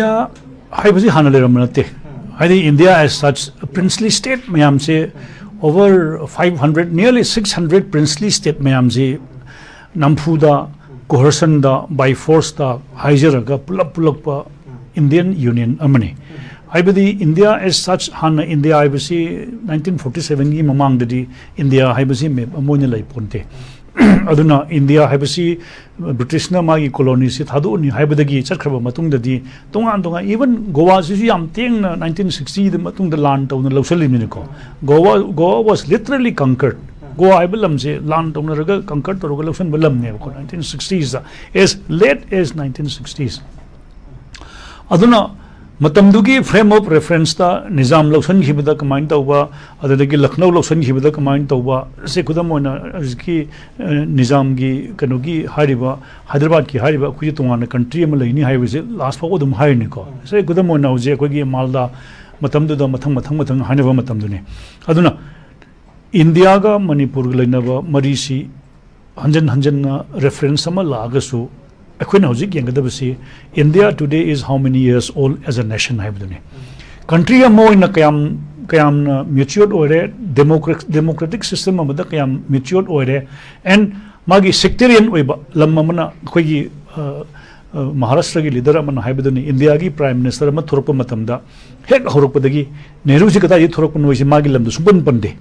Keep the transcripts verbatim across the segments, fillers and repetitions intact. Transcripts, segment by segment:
ꯍꯥꯏꯕꯁꯤ ꯍꯥꯟꯅ ꯂꯩꯔꯝꯕ ꯅꯠꯇꯦ꯫ ꯍꯥꯏꯗꯤ India as such, princely state ꯃꯌꯥꯝꯁꯦ, over five hundred, nearly six hundred princely state ꯃꯌꯥꯝꯁꯤ ꯅꯝꯐꯨꯗ, coercionꯗ, by forceꯇ ꯍꯥꯏꯖꯔꯒ ꯄꯨꯂꯞ ꯄꯨꯜꯂꯛꯄ Indian Union ꯑꯃꯅꯤ꯫ ꯍꯥꯏꯕꯗꯤ India as such, ꯍꯥꯟꯅ India ꯍꯥꯏꯕꯁꯤ nineteen forty sevenꯒꯤ ꯃꯃꯥꯡꯗꯗꯤ India ꯍꯥꯏꯕꯁꯤ map ꯑꯃ ꯑꯣꯏꯅ ꯂꯩ ꯄꯣꯟꯇꯦ꯫ ꯑꯗꯨꯅ India ꯍꯥꯏꯕꯁꯤ Britishꯅ ꯃꯥꯒꯤ coloniesꯁꯤ ꯊꯥꯗꯣꯛꯑꯅꯤ ꯍꯥꯏꯕꯗꯒꯤ ꯆꯠꯈ꯭ꯔꯕ ꯃꯇꯨꯡꯗꯗꯤ ꯇꯣꯉꯥꯟ ꯇꯣꯉꯥꯟ, even ꯒꯣꯋꯥꯁꯤꯁꯨ ꯌꯥꯝ ꯊꯦꯡꯅ nineteen sixtyꯗ ꯃꯇꯨꯡꯗ ꯂꯥꯟ ꯇꯧꯅ ꯂꯧꯁꯤꯜꯂꯤꯕꯅꯤꯀꯣ꯫ Goa, Goa was literally conquered. Goa ꯍꯥꯏꯕ ꯂꯝꯁꯦ ꯂꯥꯟ ꯇꯧꯅꯔꯒ conquer ꯇꯧꯔꯒ ꯂꯧꯁꯤꯟꯕ ꯂꯝꯅꯦꯕꯀꯣ, nineteen sixtiesꯗ, as late as nineteen sixties꯫ ꯑꯗꯨꯅ ꯃꯇꯝꯗꯨꯒꯤ frame of referenceꯇ ꯅꯤꯖꯥꯝ ꯂꯧꯁꯤꯟꯈꯤꯕꯗ ꯀꯃꯥꯏꯅ ꯇꯧꯕ, ꯑꯗꯨꯗꯒꯤ ꯂꯈꯅꯧ ꯂꯧꯁꯤꯟꯈꯤꯕꯗ ꯀꯃꯥꯏꯅ ꯇꯧꯕ, ꯁꯦ ꯈꯨꯗꯝ ꯑꯣꯏꯅ ꯍꯧꯖꯤꯛꯀꯤ, ꯑ, ꯅꯤꯖꯥꯝꯒꯤ ꯀꯩꯅꯣꯒꯤ ꯍꯥꯏꯔꯤꯕ, ꯍꯥꯏꯗ꯭ꯔꯕꯥꯗꯀꯤ ꯍꯥꯏꯔꯤꯕ ꯑꯩꯈꯣꯏꯒꯤ ꯇꯣꯉꯥꯟꯅ country ꯑꯃ ꯂꯩꯅꯤ ꯍꯥꯏꯕꯁꯦ last ꯐꯥꯎ ꯑꯗꯨꯝ ꯍꯥꯏꯔꯤꯅꯤꯀꯣ꯫ ꯁꯦ ꯈꯨꯗꯝ ꯑꯣꯏꯅ ꯍꯧꯖꯤꯛ ꯑꯩꯈꯣꯏꯒꯤ ꯃꯥꯜꯗꯥ ꯃꯇꯝꯗꯨꯗ ꯃꯊꯪ ꯃꯊꯪ ꯃꯊꯪ ꯍꯥꯏꯅꯕ ꯃꯇꯝꯗꯨꯅꯤ꯫ ꯑꯗꯨꯅ Indiaꯒ ꯃꯅꯤꯄꯨꯔꯒ ꯂꯩꯅꯕ ꯃꯔꯤꯁꯤ ꯍꯟꯖꯟ ꯍꯟꯖꯟꯅ reference ꯑꯃ ꯂꯥꯛꯑꯒꯁꯨ, ꯑꯩꯈꯣꯏꯅ ꯍꯧꯖꯤꯛ ꯌꯦꯡꯒꯗꯕꯁꯤ, India today is how many years old as a nation ꯍꯥꯏꯕꯗꯨꯅꯤ꯫ Country ꯑꯃ ꯑꯣꯏꯅ ꯀꯌꯥꯝ, ꯀꯌꯥꯝꯅ matured ꯑꯣꯏꯔꯦ, democratic, democratic system ꯑꯃꯗ ꯀꯌꯥꯝ matured ꯑꯣꯏꯔꯦ, and ꯃꯥꯒꯤ sectarian ꯑꯣꯏꯕ ꯂꯝ ꯑꯃꯅ, ꯑꯩꯈꯣꯏꯒꯤ, ꯑ, ꯑ, ꯃꯍꯥꯔꯥꯁꯇ꯭ꯔꯒꯤ leader ꯑꯃꯅ ꯍꯥꯏꯕꯗꯨꯅꯤ, Indiaꯒꯤ Prime Minister ꯑꯃ ꯊꯣꯔꯛꯄ ꯃꯇꯝꯗ ꯍꯦꯛ ꯍꯧꯔꯛꯄꯗꯒꯤ ꯅꯦꯍꯔꯨꯁꯤ ꯀꯗꯥꯏꯗꯒꯤ ꯊꯣꯔꯛꯄꯅꯣ ꯍꯥꯏꯁꯤ ꯃꯥꯒꯤ ꯂꯝꯗ ꯁꯨꯡꯄꯟ ꯄꯟꯗꯦ꯫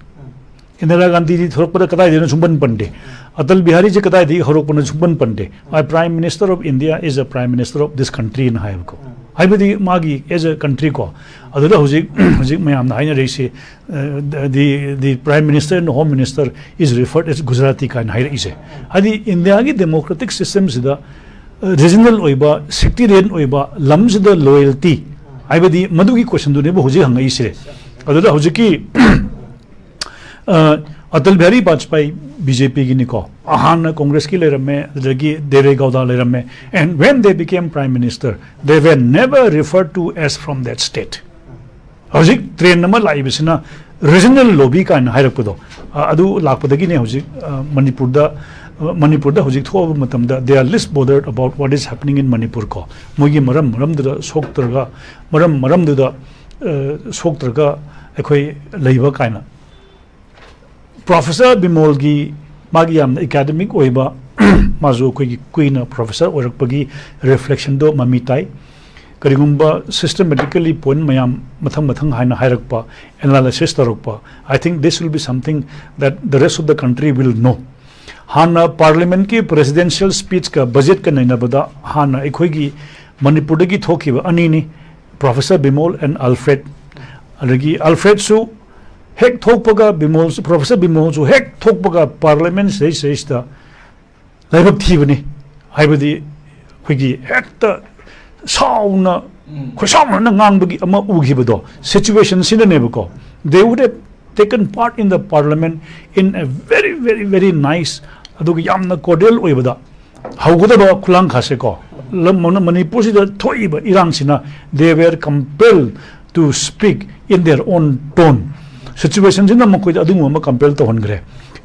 ꯏꯟꯗꯤꯔꯥ ꯒꯥꯟꯙꯤꯗꯤ ꯊꯣꯔꯛꯄꯗ ꯀꯗꯥꯏꯗꯒꯤꯅꯣ ꯁꯨꯡꯄꯟ ꯄꯟꯗꯦ꯫ ꯑꯇꯜ ꯕꯤꯍꯥꯔꯤꯁꯤ ꯀꯗꯥꯏꯗꯒꯤ ꯍꯧꯔꯛꯄꯅꯣ ꯁꯨꯡꯄꯟ ꯄꯟꯗꯦ꯫ "A Prime Minister of India is a Prime Minister of this countryꯅ ꯍꯥꯏꯌꯦꯕꯀꯣ꯫ ꯍꯥꯏꯕꯗꯤ ꯃꯥꯒꯤ as a country ꯀꯣ꯫ ꯑꯗꯨꯗ ꯍꯧꯖꯤꯛ, ꯍꯧꯖꯤꯛ ꯃꯌꯥꯝꯅ ꯍꯥꯏꯅꯔꯤꯁꯤ, ꯑ, the, the Prime Minister and the Home Minister is referred as Gujarati ꯀꯥꯏꯅ ꯍꯥꯏꯔꯛꯏꯁꯦ꯫ ꯍꯥꯏꯗꯤ Indiaꯒꯤ democratic systemꯁꯤꯗ, ꯑ, regional ꯑꯣꯏꯕ, sectarian ꯑꯣꯏꯕ, ꯂꯝꯁꯤꯗ loyalty ꯍꯥꯏꯕꯗꯤ ꯃꯗꯨꯒꯤ questionꯗꯨꯅꯦꯕ ꯍꯧꯖꯤꯛ ꯍꯪꯉꯛꯏꯁꯦ꯫ ꯑꯗꯨꯗ ꯍꯧꯖꯤꯛꯀꯤ ꯑ, ꯑꯇꯜ ꯕꯤꯍꯥꯔꯤ ꯕꯥꯖꯄꯥꯏ BJPꯒꯤꯅꯤꯀꯣ, ꯍꯥꯟꯅ Congressꯀꯤ ꯂꯩꯔꯝꯃꯦ, ꯑꯗꯨꯗꯒꯤ ꯗꯦꯕꯦ ꯒꯧꯗꯥ ꯂꯩꯔꯝꯃꯦ, and when they became Prime Minister, they were never referred to as from that state꯫ ꯍꯧꯖꯤꯛ trend ꯑꯃ ꯂꯥꯛꯏꯕꯁꯤꯅ regional lobby ꯀꯥꯏꯅ ꯍꯥꯏꯔꯛꯄꯗꯣ, ꯑ, ꯑꯗꯨ ꯂꯥꯛꯄꯗꯒꯤꯅꯦ ꯍꯧꯖꯤꯛ, ꯑ, ꯃꯅꯤꯄꯨꯔꯗ ꯃꯅꯤꯄꯨꯔꯗ ꯍꯧꯖꯤꯛ ꯊꯣꯛꯑꯕ ꯃꯇꯝꯗ they are least bothered about what is happening in Manipur ꯀꯣ, ꯃꯣꯏꯒꯤ ꯃꯔꯝ ꯃꯔꯝꯗꯨꯗ ꯁꯣꯛꯇ꯭ꯔꯒ, ꯃꯔꯝ ꯃꯔꯝꯗꯨꯗ ꯑ, ꯁꯣꯛꯇ꯭ꯔꯒ ꯑꯩꯈꯣꯏ ꯂꯩꯕ ꯀꯥꯏꯅ꯫ ꯄ꯭ꯔꯣꯐꯦꯁꯔ ꯕꯤꯃꯣꯜꯒꯤ ꯃꯥꯒꯤ ꯌꯥꯝꯅ ꯑꯦꯀꯥꯗꯃꯤꯛ ꯑꯣꯏꯕ ꯃꯥꯁꯨ ꯑꯩꯈꯣꯏꯒꯤ ꯀꯨꯏꯅ ꯄ꯭ꯔꯣꯐꯦꯁꯔ ꯑꯣꯏꯔꯛꯄꯒꯤ ꯔꯤꯐ꯭ꯂꯦꯛꯁꯟꯗꯣ ꯃꯃꯤ ꯇꯥꯏ꯫ ꯀꯔꯤꯒꯨꯝꯕ systematically point ꯃꯌꯥꯝ ꯃꯊꯪ ꯃꯊꯪ ꯍꯥꯏꯅ ꯍꯥꯏꯔꯛꯄ, ꯑꯦꯅꯥꯂꯥꯏꯁꯤꯁ ꯇꯧꯔꯛꯄ, I think this will be something that the rest of the country will know. ꯍꯥꯟꯅ ꯄꯥꯔꯂꯤꯌꯥꯃꯦꯟꯠꯀꯤ ꯄ꯭ꯔꯦꯁꯤꯗꯦꯟꯁꯤꯌꯦꯜ ꯁ꯭ꯄꯤꯆꯀ ꯕꯖꯦꯠꯀ ꯅꯩꯅꯕꯗ ꯍꯥꯟꯅ ꯑꯩꯈꯣꯏꯒꯤ ꯃꯅꯤꯄꯨꯔꯗꯒꯤ ꯊꯣꯛꯈꯤꯕ ꯑꯅꯤꯅꯤ, ꯄ꯭ꯔꯣꯐꯦꯁꯔ ꯕꯤꯃꯣꯜ ꯑꯦꯟ ꯑꯜꯐ꯭ꯔꯦꯗ꯫ ꯑꯗꯒꯤ ꯑꯜꯐ꯭ꯔꯦꯗꯁꯨ ꯍꯦꯛ ꯊꯣꯛꯄꯒ, ꯕꯤꯃꯣꯜꯁꯨ, ꯄ꯭ꯔꯣꯐꯦꯁꯔ ꯕꯤꯃꯣꯜꯁꯨ ꯍꯦꯛ ꯊꯣꯛꯄꯒ ꯄꯥꯔꯂꯤꯌꯥꯃꯦꯟꯠ ꯁꯤꯗꯩꯁꯤꯗꯩꯁꯤꯗ ꯂꯥꯏꯕꯛ ꯊꯤꯕꯅꯤ꯫ ꯍꯥꯏꯕꯗꯤ ꯑꯩꯈꯣꯏꯒꯤ ꯍꯦꯛꯇ ꯁꯥꯎꯅ, ꯈꯣꯏꯁꯥꯎꯅꯅ ꯉꯥꯡꯕꯒꯤ ꯑꯃ ꯎꯈꯤꯕꯗꯣ, ꯁꯤꯆꯨꯋꯦꯁꯟꯁꯤꯅꯅꯦꯕꯀꯣ꯫ They would have taken part in the parliament in a very, very, very nice, ꯑꯗꯨꯒ ꯌꯥꯝꯅ ꯀꯣꯔꯗꯤꯌꯦꯜ ꯑꯣꯏꯕꯗ ꯍꯧꯒꯗꯕ ꯈꯨꯂꯥꯡꯈꯥꯁꯦꯀꯣ, ꯂꯝ ꯃꯅꯤꯄꯨꯔꯁꯤꯗ ꯊꯣꯛꯏꯕ ꯏꯔꯥꯡꯁꯤꯅ they were compelled to speak in their own tone. ꯁꯤꯆꯨꯋꯦꯁꯟꯁꯤꯅ ꯃꯈꯣꯏꯗ ꯑꯗꯨꯒꯨꯝꯕ ꯑꯃ ꯀꯝꯄꯦꯜ ꯇꯧꯍꯟꯈ꯭ꯔꯦ꯫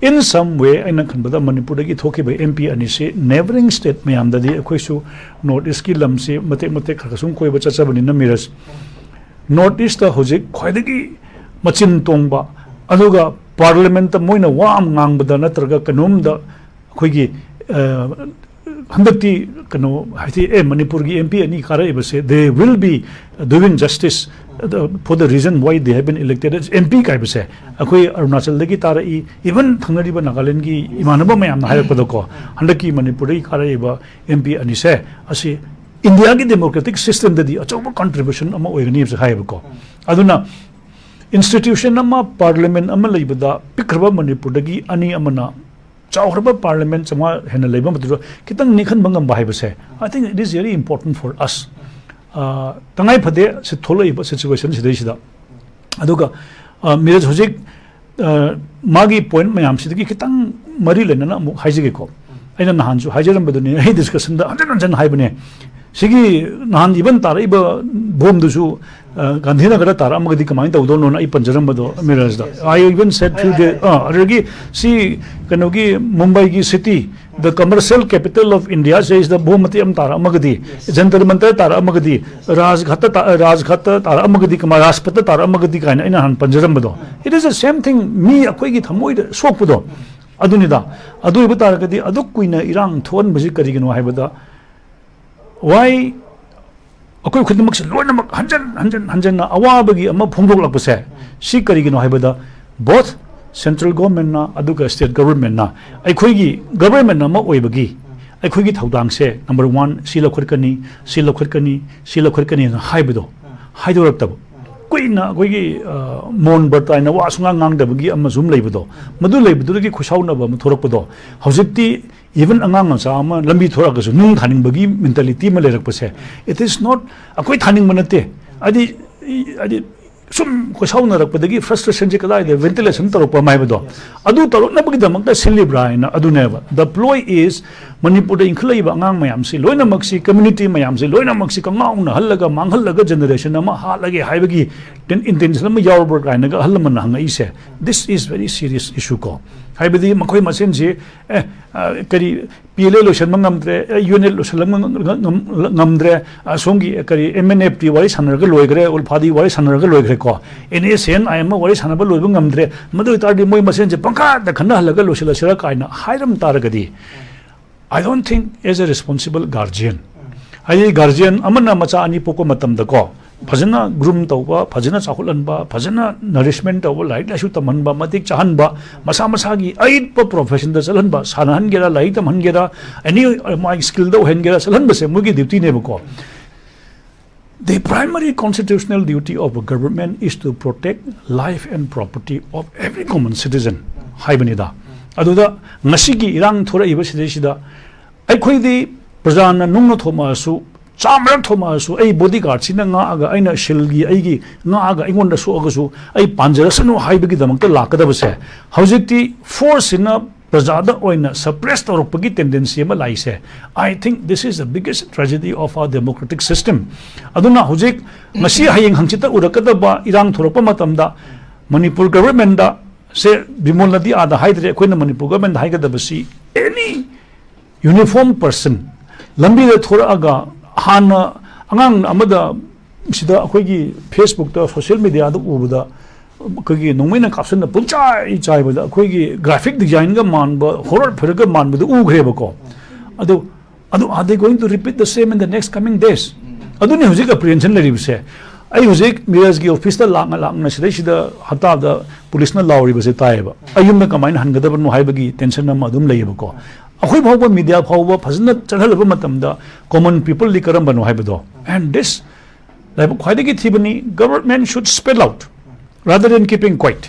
In some way, ꯑꯩꯅ ꯈꯟꯕꯗ ꯃꯅꯤꯄꯨꯔꯗꯒꯤ ꯊꯣꯛꯈꯤꯕ ꯑꯦꯝ ꯄꯤ ꯑꯅꯤꯁꯤ ꯅꯦꯕꯔꯤꯡ ꯁ꯭ꯇꯦꯠ ꯃꯌꯥꯝꯗꯗꯤ, ꯑꯩꯈꯣꯏꯁꯨ ꯅꯣꯔꯠ ꯏꯁ꯭ꯠꯀꯤ ꯂꯝꯁꯤ ꯃꯇꯦꯛ ꯃꯇꯦꯛ ꯈꯔ ꯈꯔ ꯁꯨꯝ ꯀꯣꯏꯕ ꯆꯠꯆꯕꯅꯤꯅ, ꯃꯤꯔꯖ, ꯅꯣꯔꯠ ꯏꯁ꯭ꯠꯇ ꯍꯧꯖꯤꯛ ꯈ꯭ꯋꯥꯏꯗꯒꯤ ꯃꯆꯤꯟ ꯇꯣꯡꯕ, ꯑꯗꯨꯒ ꯄꯥꯔꯂꯤꯌꯥꯃꯦꯟꯠꯇ ꯃꯣꯏꯅ ꯋꯥ ꯑꯃ ꯉꯥꯡꯕꯗ ꯅꯠꯇ꯭ꯔꯒ ꯀꯩꯅꯣꯝꯗ ꯑꯩꯈꯣꯏꯒꯤ, ꯑ, ꯍꯟꯗꯛꯇꯤ ꯀꯩꯅꯣ ꯍꯥꯏꯗꯤ, ꯑꯦ, ꯃꯅꯤꯄꯨꯔꯒꯤ ꯑꯦꯝ ꯄꯤ ꯑꯅꯤ ꯀꯥꯔꯛꯏꯕꯁꯦ, they will be doing justice for the reason why they have been elected as M P ꯀꯥꯏꯕꯁꯦ꯫ ꯑꯩꯈꯣꯏ ꯑꯔꯨꯅꯥꯆꯜꯗꯒꯤ ꯇꯥꯔꯛꯏ, ꯏꯚꯟ ꯊꯪꯅꯔꯤꯕ ꯅꯥꯒꯥꯂꯦꯟꯒꯤ ꯏꯃꯥꯟꯅꯕ ꯃꯌꯥꯝꯅ ꯍꯥꯏꯔꯛꯄꯗꯀꯣ, ꯍꯟꯗꯛꯀꯤ ꯃꯅꯤꯄꯨꯔꯗꯒꯤ ꯀꯥꯔꯛꯏꯕ ꯑꯦꯝ ꯄꯤ ꯑꯅꯤꯁꯦ ꯑꯁꯤ ꯏꯟꯗꯤꯌꯥꯒꯤ ꯗꯦꯃꯣꯀ꯭ꯔꯦꯇꯤꯛ ꯁꯤꯁꯇꯦꯝꯗꯗꯤ ꯑꯆꯧꯕ ꯀꯟꯇ꯭ꯔꯤꯕ꯭ꯌꯨꯁꯟ ꯑꯃ ꯑꯣꯏꯒꯅꯤ ꯍꯥꯏꯕꯁꯦ ꯍꯥꯏꯌꯦꯕꯀꯣ꯫ ꯑꯗꯨꯅ ꯏꯟꯁꯇꯤꯇ꯭ꯌꯨꯁꯟ ꯑꯃ, ꯄꯥꯔꯂꯤꯌꯥꯃꯦꯟꯠ ꯑꯃ ꯂꯩꯕꯗ ꯄꯤꯛꯈ꯭ꯔꯕ ꯃꯅꯤꯄꯨꯔꯗꯒꯤ ꯑꯅꯤ ꯑꯃꯅ ꯆꯥꯎꯈ꯭ꯔꯕ ꯄꯥꯔꯂꯤꯌꯥꯃꯦꯟꯠ ꯆꯥꯝꯃꯉꯥ ꯍꯦꯟꯅ ꯂꯩꯕ ꯃꯇꯝꯗ ꯈꯤꯇꯪ ꯅꯦꯛꯍꯟꯕ ꯉꯝꯕ ꯍꯥꯏꯕꯁꯦ, I think it is very important for us. ꯑ, ꯇꯉꯥꯏ ꯐꯗꯦ ꯁꯤ ꯊꯣꯛꯂꯛꯏꯕ ꯁꯤꯆꯨꯋꯦꯁꯟ ꯁꯤꯗꯩꯁꯤꯗ꯫ ꯑꯗꯨꯒ, ꯑ, ꯃꯤꯔꯖ ꯍꯧꯖꯤꯛ, ꯑ, ꯃꯥꯒꯤ ꯄꯣꯏꯟꯠ ꯃꯌꯥꯝꯁꯤꯗꯒꯤ ꯈꯤꯇꯪ ꯃꯔꯤ ꯂꯩꯅꯅ ꯑꯃꯨꯛ ꯍꯥꯏꯖꯒꯦꯀꯣ꯫ ꯑꯩꯅ ꯅꯍꯥꯟꯁꯨ ꯍꯥꯏꯖꯔꯝꯕꯗꯨꯅꯤ, ꯑꯩ ꯗꯤꯁꯀꯁꯟꯗ ꯍꯟꯖꯤꯟ ꯍꯟꯖꯤꯟ ꯍꯥꯏꯕꯅꯦ꯫ ꯁꯤꯒꯤ ꯅꯍꯥꯟ even ꯇꯥꯔꯛꯏꯕ ꯕꯣꯝꯗꯨꯁꯨ, ꯑ, ꯒꯥꯟꯙꯤꯅꯒꯔꯗ ꯇꯥꯔꯛꯑꯝꯃꯒꯗꯤ ꯀꯃꯥꯏꯅ ꯇꯧꯗꯧꯅꯣꯅ ꯑꯩ ꯄꯟꯖꯔꯝꯕꯗꯣ ꯃꯤꯔꯥꯖꯗ꯫ I even said few days, ꯑ, ꯑꯗꯨꯗꯒꯤ ꯁꯤ ꯀꯩꯅꯣꯒꯤ ꯃꯨꯝꯕꯥꯏꯒꯤ city, the commercial capital of India ꯁꯤꯗꯩꯁꯤꯗ ꯕꯣꯝ ꯃꯇꯦꯛ ꯑꯃ ꯇꯥꯔꯛꯑꯝꯃꯒꯗꯤ, ꯖꯟꯇꯔ ꯃꯟꯇꯔ ꯇꯥꯔꯛꯑꯝꯃꯒꯗꯤ, ꯔꯥꯖꯘꯥꯠꯇ ꯇꯥ-, ꯔꯥꯖꯘꯥꯠꯇ ꯇꯥꯔꯛꯑꯝꯃꯒꯗꯤ, ꯀꯃꯥꯏ ꯔꯥꯖꯄꯊꯇ ꯇꯥꯔꯛꯑꯝꯃꯒꯗꯤ ꯀꯥꯏꯅ ꯑꯩꯅ ꯅꯍꯥꯟ ꯄꯟꯖꯔꯝꯕꯗꯣ, it is the same thing. ꯃꯤ ꯑꯩꯈꯣꯏꯒꯤ ꯊꯃꯣꯏꯗ ꯁꯣꯛꯄꯗꯣ ꯑꯗꯨꯅꯤꯗ꯫ ꯑꯗꯨ ꯑꯣꯏꯕ ꯇꯥꯔꯒꯗꯤ ꯑꯗꯨꯛ ꯀꯨꯏꯅ ꯏꯔꯥꯡ ꯊꯣꯛꯍꯟꯕꯁꯤ ꯀꯔꯤꯒꯤꯅꯣ ꯍꯥꯏꯕꯗ, why ꯑꯩꯈꯣꯏ ꯈꯨꯗꯤꯡꯃꯛꯁꯦ ꯂꯣꯏꯅꯃꯛ ꯍꯟꯖꯟ ꯍꯟꯖꯟ ꯍꯟꯖꯟꯅ ꯑꯋꯥꯕꯒꯤ ꯑꯃ ꯐꯣꯡꯗꯣꯛꯂꯛꯄꯁꯦ, ꯁꯤ ꯀꯔꯤꯒꯤꯅꯣ ꯍꯥꯏꯕꯗ, both central governmentꯅ ꯑꯗꯨꯒ state governmentꯅ, ꯑꯩꯈꯣꯏꯒꯤ government ꯑꯃ ꯑꯣꯏꯕꯒꯤ ꯑꯩꯈꯣꯏꯒꯤ ꯊꯧꯗꯥꯡꯁꯦ number one ꯁꯤ ꯂꯧꯈꯠꯀꯅꯤ, ꯁꯤ ꯂꯧꯈꯠꯀꯅꯤ, ꯁꯤ ꯂꯧꯈꯠꯀꯅꯤꯅ ꯍꯥꯏꯕꯗꯣ ꯍꯥꯏꯗꯣꯔꯛꯇꯕ꯫ ꯀꯨꯏꯅ ꯑꯩꯈꯣꯏꯒꯤ, ꯑ, ꯃꯣꯟ ꯕ꯭ꯔꯠ ꯍꯥꯏꯅ ꯋꯥ ꯁꯨꯡꯉꯥꯡ ꯉꯥꯡꯗꯕꯒꯤ ꯑꯃꯁꯨ ꯑꯃ ꯂꯩꯕꯗꯣ, ꯃꯗꯨ ꯂꯩꯕꯗꯨꯗꯒꯤ ꯈꯣꯏꯁꯥꯎꯅꯕ ꯑꯃ ꯊꯣꯛꯂꯛꯄꯗꯣ, ꯍꯧꯖꯤꯛꯇꯤ even ꯑꯉꯥꯡ ꯃꯆꯥ ꯑꯃ ꯂꯝꯕꯤ ꯊꯣꯔꯛꯑꯒꯁꯨ ꯅꯨꯡ ꯊꯥꯅꯤꯡꯕꯒꯤ mentality ꯑꯃ ꯂꯩꯔꯛꯄꯁꯦ, it is not, ꯑꯩꯈꯣꯏ ꯊꯥꯅꯤꯡꯕ ꯅꯠꯇꯦ, ꯍꯥꯏꯗꯤ, ꯍꯥꯏꯗꯤ ꯁꯨꯝ ꯈꯣꯏꯁꯥꯎꯅꯔꯛꯄꯗꯒꯤ frustrationꯁꯦ ꯀꯗꯥꯏꯗ ventilation ꯇꯧꯔꯛꯄ ꯑꯃ ꯍꯥꯏꯕꯗꯣ, ꯑꯗꯨ ꯇꯧꯔꯛꯅꯕꯒꯤꯗꯃꯛꯇ ꯁꯤꯜꯂꯤꯕ꯭ꯔꯥ ꯍꯥꯏꯅ ꯑꯗꯨꯅꯦꯕ꯫ The ploy is, ꯃꯅꯤꯄꯨꯔꯗ ꯏꯟꯈꯠꯂꯛꯏꯕ ꯑꯉꯥꯡ ꯃꯌꯥꯝꯁꯤ ꯂꯣꯏꯅꯃꯛꯁꯤ, community ꯃꯌꯥꯝꯁꯤ ꯂꯣꯏꯅꯃꯛꯁꯤ ꯀꯉꯥꯎꯅꯍꯜꯂꯒ ꯃꯥꯡꯍꯜꯂꯒ generation ꯑꯃ ꯍꯥꯠꯂꯒꯦ ꯍꯥꯏꯕꯒꯤ intention ꯑꯃ ꯌꯥꯎꯔꯕ꯭ꯔꯥ ꯀꯥꯏꯅꯒ ꯑꯍꯜ ꯂꯃꯟꯅ ꯍꯪꯉꯛꯏꯁꯦ, this is very serious issue ꯀꯣ꯫ ꯍꯥꯏꯕꯗꯤ ꯃꯈꯣꯏ ꯃꯁꯦꯟꯁꯤ, ꯑꯦ, ꯑ, ꯀꯔꯤ, ꯄꯤ ꯑꯦꯜ ꯑꯦ ꯂꯣꯏꯁꯤꯟꯕ ꯉꯝꯗ꯭ꯔꯦ, ꯑꯦ, ꯌꯨ ꯑꯦꯟ ꯑꯦ ꯂꯣꯏꯁꯤꯟꯕ ꯉꯝ-, ꯉꯝ-, ꯉꯝꯗ꯭ꯔꯦ, ꯑꯁꯣꯝꯒꯤ ꯀꯔꯤ, ꯑꯦꯝ ꯑꯦꯟ ꯑꯦꯐ ꯇꯤ ꯋꯥꯔꯤ ꯁꯥꯟꯅꯔꯒ ꯂꯣꯏꯈ꯭ꯔꯦ, ꯎꯜꯐꯥꯗꯤ ꯋꯥꯔꯤ ꯁꯥꯟꯅꯔꯒ ꯂꯣꯏꯈ꯭ꯔꯦꯀꯣ, N S N I M ꯋꯥꯔꯤ ꯁꯥꯟꯅꯕ ꯂꯣꯏꯕ ꯉꯝꯗ꯭ꯔꯦ, ꯃꯗꯨ ꯑꯣꯏꯇꯥꯔꯗꯤ ꯃꯣꯏ ꯃꯁꯦꯟꯁꯦ ꯄꯪꯈꯥꯗ ꯈꯟꯅꯍꯜꯂꯒ ꯂꯣꯏꯁꯤꯜꯂꯁꯤꯔꯥ ꯀꯥꯏꯅ ꯍꯥꯏꯔꯝ ꯇꯥꯔꯒꯗꯤ, I don't think as a responsible guardian, ꯍꯥꯏꯗꯤ guardian ꯑꯃꯅ ꯃꯆꯥ ꯑꯅꯤ ꯄꯣꯛꯄ ꯃꯇꯝꯗꯀꯣ, ꯐꯖꯅ groom ꯇꯧꯕ, ꯐꯖꯅ ꯆꯥꯎꯈꯠꯍꯟꯕ, ꯐꯖꯅ nourishment ꯇꯧꯕ, ꯂꯥꯏꯔꯤꯛ ꯂꯥꯏꯁꯨ ꯇꯝꯍꯟꯕ, ꯃꯇꯤꯛ ꯆꯥꯍꯟꯕ, ꯃꯁꯥ ꯃꯁꯥꯒꯤ ꯑꯏꯠꯄ professionꯗ ꯆꯠꯍꯟꯕ, ꯁꯥꯟꯅꯍꯟꯒꯦꯔꯥ, ꯂꯥꯏꯔꯤꯛ ꯇꯝꯍꯟꯒꯦꯔꯥ, ꯑꯦꯅꯤ ꯃꯥꯒꯤ skillꯗ ꯑꯣꯏꯍꯟꯒꯦꯔꯥ, ꯆꯠꯍꯟꯕꯁꯦ ꯃꯣꯏꯒꯤ dutyꯅꯦꯕꯀꯣ꯫ The primary constitutional duty of a government is to protect life and property of every common citizen ꯍꯥꯏꯕꯅꯤꯗ꯫ ꯑꯗꯨꯗ ꯉꯁꯤꯒꯤ ꯏꯔꯥꯡ ꯊꯣꯔꯛꯏꯕ ꯁꯤꯗꯩꯁꯤꯗ ꯑꯩꯈꯣꯏꯗꯤ ꯄ꯭ꯔꯖꯥꯅ ꯅꯨꯡꯅ ꯊꯣꯝꯃꯛꯑꯁꯨ, ꯆꯥꯝꯃꯔꯛ ꯊꯣꯝꯃꯛꯑꯁꯨ, ꯑꯩ bodyguardꯁꯤꯅ ꯉꯥꯛꯑꯒ, ꯑꯩꯅ ꯁꯤꯜꯒꯤ ꯑꯩꯒꯤ ꯉꯥꯛꯑꯒ ꯑꯩꯉꯣꯟꯗ ꯁꯣꯛꯑꯒꯁꯨ ꯑꯩ ꯄꯥꯟꯖꯔꯁꯅꯨ ꯍꯥꯏꯕꯒꯤꯗꯃꯛꯇ ꯂꯥꯛꯀꯗꯕꯁꯦ, ꯍꯧꯖꯤꯛꯇꯤ forceꯁꯤꯅ ꯄ꯭ꯔꯖꯥꯗ ꯑꯣꯏꯅ suppress ꯇꯧꯔꯛꯄꯒꯤ tendency ꯑꯃ ꯂꯥꯛꯏꯁꯦ, I think this is the biggest tragedy of our democratic system. ꯑꯗꯨꯅ ꯍꯧꯖꯤꯛ ꯉꯁꯤ ꯍꯌꯦꯡ ꯍꯪꯆꯤꯠꯇ ꯎꯔꯛꯀꯗꯕ ꯏꯔꯥꯡ ꯊꯣꯔꯛꯄ ꯃꯇꯝꯗ ꯃꯅꯤꯄꯨꯔ governmentꯗ ꯁꯦ, ꯕꯤꯃꯣꯜꯅꯗꯤ ꯑꯥꯗ ꯍꯥꯏꯗ꯭ꯔꯦ, ꯑꯩꯈꯣꯏꯅ ꯃꯅꯤꯄꯨꯔ governmentꯗ ꯍꯥꯏꯒꯗꯕꯁꯤ, any uniform person ꯂꯝꯕꯤꯗ ꯊꯣꯔꯛꯑꯒ, ꯍꯥꯟꯅ ꯑꯉꯥꯡ ꯑꯃꯗ ꯁꯤꯗ ꯑꯩꯈꯣꯏꯒꯤ Facebookꯇ, social mediaꯗ ꯎꯕꯗ, ꯑꯩꯈꯣꯏꯒꯤ ꯅꯣꯡꯃꯩꯅ ꯀꯥꯞꯁꯤꯟꯅ ꯄꯨꯡꯆꯥꯏ ꯆꯥꯏꯕꯗ ꯑꯩꯈꯣꯏꯒꯤ graphic designꯒ ꯃꯥꯟꯕ, horror ꯐꯤꯂꯝꯒ ꯃꯥꯟꯕꯗꯨ ꯎꯈ꯭ꯔꯦꯕꯀꯣ꯫ ꯑꯗꯨ ꯑꯗꯨ are they going to repeat the same in the next coming days? ꯑꯗꯨꯅꯤ ꯍꯧꯖꯤꯛ apprehension ꯂꯩꯔꯤꯕꯁꯦ꯫ ꯑꯩ ꯍꯧꯖꯤꯛ ꯃꯤꯔꯖꯀꯤ officeꯇ ꯂꯥꯛꯅ ꯂꯥꯛꯅ ꯁꯤꯗꯩꯁꯤꯗ ꯍꯞꯇꯥꯗ policeꯅ ꯂꯥꯎꯔꯤꯕꯁꯦ ꯇꯥꯏꯌꯦꯕ꯫ ꯑꯩ ꯌꯨꯝꯗ ꯀꯃꯥꯏꯅ ꯍꯟꯒꯗꯕꯅꯣ ꯍꯥꯏꯕꯒꯤ tension ꯑꯃ ꯑꯗꯨꯝ ꯂꯩꯌꯦꯕꯀꯣ꯫ ꯑꯩꯈꯣꯏ ꯐꯥꯎꯕ media ꯐꯥꯎꯕ ꯐꯖꯅ ꯆꯠꯍꯜꯂꯕ ꯃꯇꯝꯗ common peopleꯗꯤ ꯀꯔꯝꯕꯅꯣ ꯍꯥꯏꯕꯗꯣ꯫ And this ꯂꯥꯏꯕꯛ ꯈ꯭ꯋꯥꯏꯗꯒꯤ ꯊꯤꯕꯅꯤ, government should spell out rather than keeping quiet.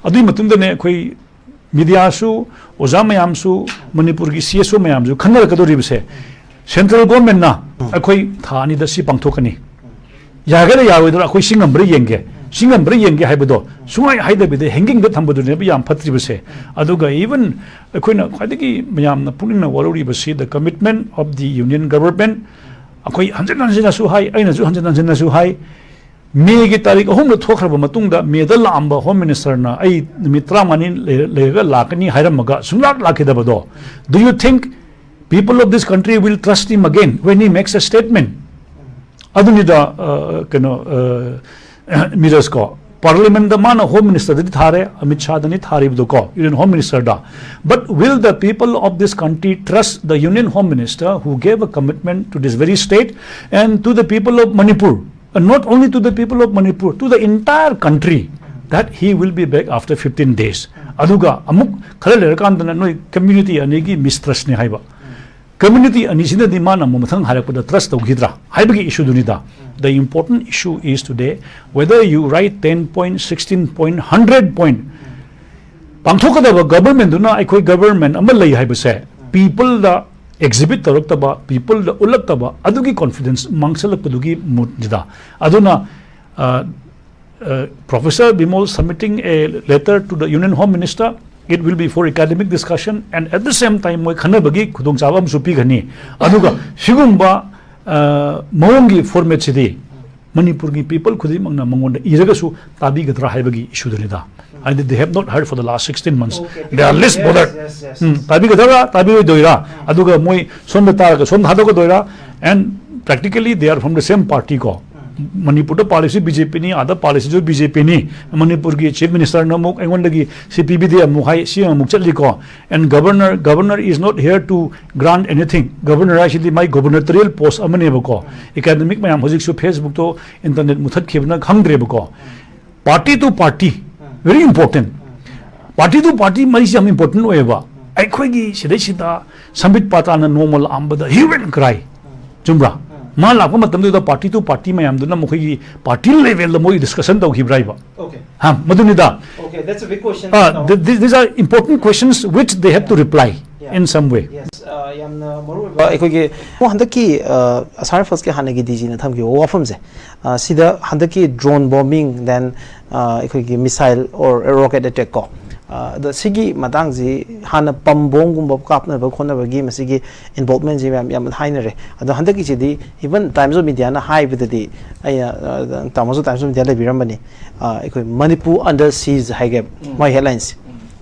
ꯑꯗꯨꯒꯤ ꯃꯇꯨꯡꯗꯅꯦ ꯑꯩꯈꯣꯏ mediaꯁꯨ, ꯑꯣꯖꯥ ꯃꯌꯥꯝꯁꯨ, ꯃꯅꯤꯄꯨꯔꯒꯤ CSO ꯃꯌꯥꯝꯁꯨ ꯈꯟꯅꯔꯛꯀꯗꯧꯔꯤꯕꯁꯦ, central governmentꯅ ꯑꯩꯈꯣꯏ ꯊꯥ ꯑꯅꯤꯗ ꯁꯤ ꯄꯥꯡꯊꯣꯛꯀꯅꯤ, ꯌꯥꯒꯗ꯭ꯔꯥ ꯌꯥꯔꯣꯏꯗ꯭ꯔꯥ ꯑꯩꯈꯣꯏ ꯁꯤ ꯉꯝꯕ꯭ꯔꯥ ꯌꯦꯡꯒꯦ, ꯁꯤ ꯉꯝꯕ꯭ꯔꯥ ꯌꯦꯡꯒꯦ ꯍꯥꯏꯕꯗꯣ ꯁꯨꯡꯍꯥꯏ ꯍꯥꯏꯗꯕꯤꯗ hangingꯗ ꯊꯝꯕꯗꯨꯅꯦꯕ ꯌꯥꯝ ꯐꯠꯇ꯭ꯔꯤꯕꯁꯦ꯫ ꯑꯗꯨꯒ even ꯑꯩꯈꯣꯏꯅ ꯈ꯭ꯋꯥꯏꯗꯒꯤ ꯃꯌꯥꯝꯅ ꯄꯨꯛꯅꯤꯡꯅ ꯋꯥꯔꯧꯔꯤꯕꯁꯤ the commitment of the union government. ꯑꯩꯈꯣꯏ ꯍꯟꯖꯤꯟ ꯍꯟꯖꯤꯟꯅꯁꯨ ꯍꯥꯏ, ꯑꯩꯅꯁꯨ ꯍꯟꯖꯤꯟ ꯍꯟꯖꯤꯟꯅꯁꯨ ꯍꯥꯏ, ꯃꯦꯒꯤ ꯇꯥꯔꯤꯛ ꯑꯍꯨꯝꯗ ꯊꯣꯛꯈ꯭ꯔꯕ ꯃꯇꯨꯡꯗ, ꯃꯦꯗ ꯂꯥꯛꯑꯝꯕ Home Ministerꯅ ꯑꯩ ꯅꯨꯃꯤꯠ ꯇꯔꯥꯃꯉꯥꯅꯤ ꯂꯩꯔ-, ꯂꯩꯔꯒ ꯂꯥꯛꯀꯅꯤ ꯍꯥꯏꯔꯝꯃꯒ ꯁꯨꯡꯂꯥꯛ ꯂꯥꯛꯈꯤꯗꯕꯗꯣ, do you think people of this country will trust him again when he makes a statement? ꯑꯗꯨꯅꯤꯗ, ꯑ, ꯀꯩꯅꯣ, ꯑ, ꯃꯤꯔꯖꯀꯣ, Parliamentꯗ ꯃꯥꯅ Home Ministerꯗꯗꯤ ꯊꯥꯔꯦ, Amit ꯁꯥꯍꯗꯅꯤ ꯊꯥꯔꯤꯕꯗꯣꯀꯣ, Union Home Ministerꯗ. But will the people of this country trust the Union Home Minister who gave a commitment to this very state and to the people of Manipur? And not only to the people of Manipur, to the entire country, that he will be back after fifteen days. ꯑꯗꯨꯒ ꯑꯃꯨꯛ ꯈꯔ ꯂꯩꯔꯀꯥꯟꯗꯅ ꯅꯣꯏ community ꯑꯅꯤꯒꯤ mistrustꯅꯤ ꯍꯥꯏꯕ꯫ Community ꯑꯅꯤꯁꯤꯅꯗꯤ ꯃꯥꯅ ꯑꯃꯨꯛ ꯃꯊꯪ ꯍꯥꯏꯔꯛꯄꯗ trust ꯇꯧꯈꯤꯗ꯭ꯔꯥ ꯍꯥꯏꯕꯒꯤ issueꯗꯨꯅꯤꯗ꯫ The important issue is today whether you write ten point, sixteen point, hundred point, ꯄꯥꯡꯊꯣꯛꯀꯗꯕ governmentꯗꯨꯅ ꯑꯩꯈꯣꯏ government ꯑꯃ ꯂꯩ ꯍꯥꯏꯕꯁꯦ peopleꯗ exhibit ꯇꯧꯔꯛꯇꯕ, peopleꯗ ꯎꯠꯂꯛꯇꯕ, ꯑꯗꯨꯒꯤ confidence ꯃꯥꯡꯁꯜꯂꯛꯄꯗꯨꯒꯤ moodꯅꯤꯗ꯫ ꯑꯗꯨꯅ, ꯑ, ꯑ, Professor Bimol submitting a letter to the Union Home Minister, It will be for academic discussion and at the same time ꯃꯣꯏ ꯈꯟꯅꯕꯒꯤ ꯈꯨꯗꯣꯡꯆꯥꯕ ꯑꯃꯁꯨ ꯄꯤꯒꯅꯤ꯫ ꯑꯗꯨꯒ ꯁꯤꯒꯨꯝꯕ ꯃꯑꯣꯡꯒꯤ ꯐꯣꯔꯃꯦꯠꯁꯤꯗꯤ ꯃꯅꯤꯄꯨꯔꯒꯤ ꯄꯤꯄꯜ ꯈꯨꯗꯤꯡꯃꯛꯅ ꯃꯉꯣꯟꯗ ꯏꯔꯒꯁꯨ ꯇꯥꯕꯤꯒꯗ꯭ꯔꯥ ꯍꯥꯏꯕꯒꯤ ꯏꯁꯨꯗꯨꯅꯤꯗ꯫ ꯍꯥꯏꯗꯤ they have not heard for the last sixteen months. They are least bothered. ꯎꯝ, ꯇꯥꯕꯤꯒꯗ꯭ꯔꯥ ꯇꯥꯕꯤꯔꯣꯏꯗꯣꯏꯔꯥ? ꯑꯗꯨꯒ ꯃꯣꯏ ꯁꯣꯝꯗ ꯇꯥꯔꯒ ꯁꯣꯝꯗ ꯊꯥꯗꯣꯛꯀꯗꯣꯏꯔꯥ? And practically they are from the same party ꯀꯣ꯫ ꯃꯅꯤꯄꯨꯔꯗ ꯄꯥꯜꯂꯤꯁꯤ ꯕꯤ ꯖꯦ ꯄꯤꯅꯤ, ꯑꯥꯗ ꯄꯥꯜꯂꯤꯁꯤꯁꯨ ꯕꯤ ꯖꯦ ꯄꯤꯅꯤ꯫ ꯃꯅꯤꯄꯨꯔꯒꯤ ꯆꯤꯐ ꯃꯤꯅꯤꯁꯇꯔꯅ ꯑꯃꯨꯛ ꯑꯩꯉꯣꯟꯗꯒꯤ ꯁꯤ ꯄꯤꯕꯤꯗꯦ ꯑꯃꯨꯛ ꯍꯥꯏ, ꯁꯤ ꯑꯃꯨꯛ ꯆꯠꯂꯤꯀꯣ꯫ And governor, governor is not here to grant anything. Governor ꯍꯥꯏꯁꯤꯗꯤ ꯃꯥꯏ ꯒꯣꯕꯔꯅꯦꯇꯣꯔꯤꯌꯦꯜ ꯄꯣꯁ ꯑꯃꯅꯦꯕꯀꯣ꯫ ꯑꯦꯀꯥꯗꯃꯤꯛ ꯃꯌꯥꯝ ꯍꯧꯖꯤꯛꯁꯨ ꯐꯦꯁꯕꯨꯛꯇꯣ ꯏꯟꯇꯔꯅꯦꯠ ꯃꯨꯊꯠꯈꯤꯕꯅ ꯈꯪꯗ꯭ꯔꯦꯕꯀꯣ꯫ Party to party, very important. Party to party ꯃꯔꯤꯁꯤ ꯌꯥꯝ ꯏꯝꯄꯣꯔꯇꯦꯟ ꯑꯣꯏꯌꯦꯕ꯫ ꯑꯩꯈꯣꯏꯒꯤ ꯁꯤꯗꯩꯁꯤꯗ ꯁꯝꯕꯤꯠ ꯄꯥꯇꯥꯅ ꯅꯣꯡꯃ ꯂꯥꯛꯑꯝꯕꯗ hue and cry, ꯆꯨꯝꯕ꯭ꯔꯥ? ꯃꯥ ꯂꯥꯛꯄ ꯃꯇꯝꯗꯨꯗ ꯄꯥꯔꯇꯤ ꯇꯨ ꯄꯥꯔꯇꯤ ꯃꯌꯥꯝꯗꯨꯅ ꯃꯈꯣꯏꯒꯤ ꯄꯥꯔꯇꯤ ꯂꯦꯚꯦꯜꯗ ꯃꯣꯏ ꯗꯤꯁꯀꯁꯟ ꯇꯧꯈꯤꯕ꯭ꯔꯥ ꯍꯥꯏꯕ? Okay. ꯍꯥ, ꯃꯗꯨꯅꯤꯗ꯫ Okay, that's a big question. Uh, now. th- th- these are important questions which they have to reply Yeah. in some way. Yes, uh, ꯌꯥꯝꯅ ꯃꯔꯨ ꯑꯣꯏꯕ ꯑꯩꯈꯣꯏꯒꯤ ꯑꯣ, ꯍꯟꯗꯛꯀꯤ ꯑꯁꯥꯔ ꯐꯁꯀꯤ ꯍꯥꯟꯅꯒꯤ ꯗꯤ ꯖꯤꯅ ꯊꯝꯈꯤꯕ ꯋꯥꯐꯝꯁꯦ, ꯑ, ꯁꯤꯗ ꯍꯟꯗꯛꯀꯤ drone bombing, then ꯑꯩꯈꯣꯏꯒꯤ missile or rocket attack ꯀꯣ, ꯑ, ꯑꯗꯣ ꯁꯤꯒꯤ ꯃꯇꯥꯡꯁꯤ ꯍꯥꯟꯅ ꯄꯝ ꯕꯣꯝꯒꯨꯝꯕ ꯀꯥꯞꯅꯕ ꯈꯣꯠꯅꯕꯒꯤ ꯃꯁꯤꯒꯤ ꯏꯟꯚꯣꯜꯚꯃꯦꯟꯁꯤ ꯃꯌꯥꯝ ꯌꯥꯝ ꯍꯥꯏꯅꯔꯦ꯫ ꯑꯗꯣ ꯍꯟꯗꯛꯀꯤꯁꯤꯗꯤ even Times of Indiaꯅ ꯍꯥꯏꯕꯗꯗꯤ, ꯑꯩꯅ, ꯑ, ꯇꯥꯃꯣꯁꯨ Times of India ꯂꯩꯕꯤꯔꯝꯕꯅꯤ, ꯑ, ꯑꯩꯈꯣꯏ ꯃꯅꯤꯄꯨꯔ under siege ꯍꯥꯏꯒꯦ ꯃꯣꯏ ꯍꯦꯗꯂꯥꯏꯟꯁꯦ꯫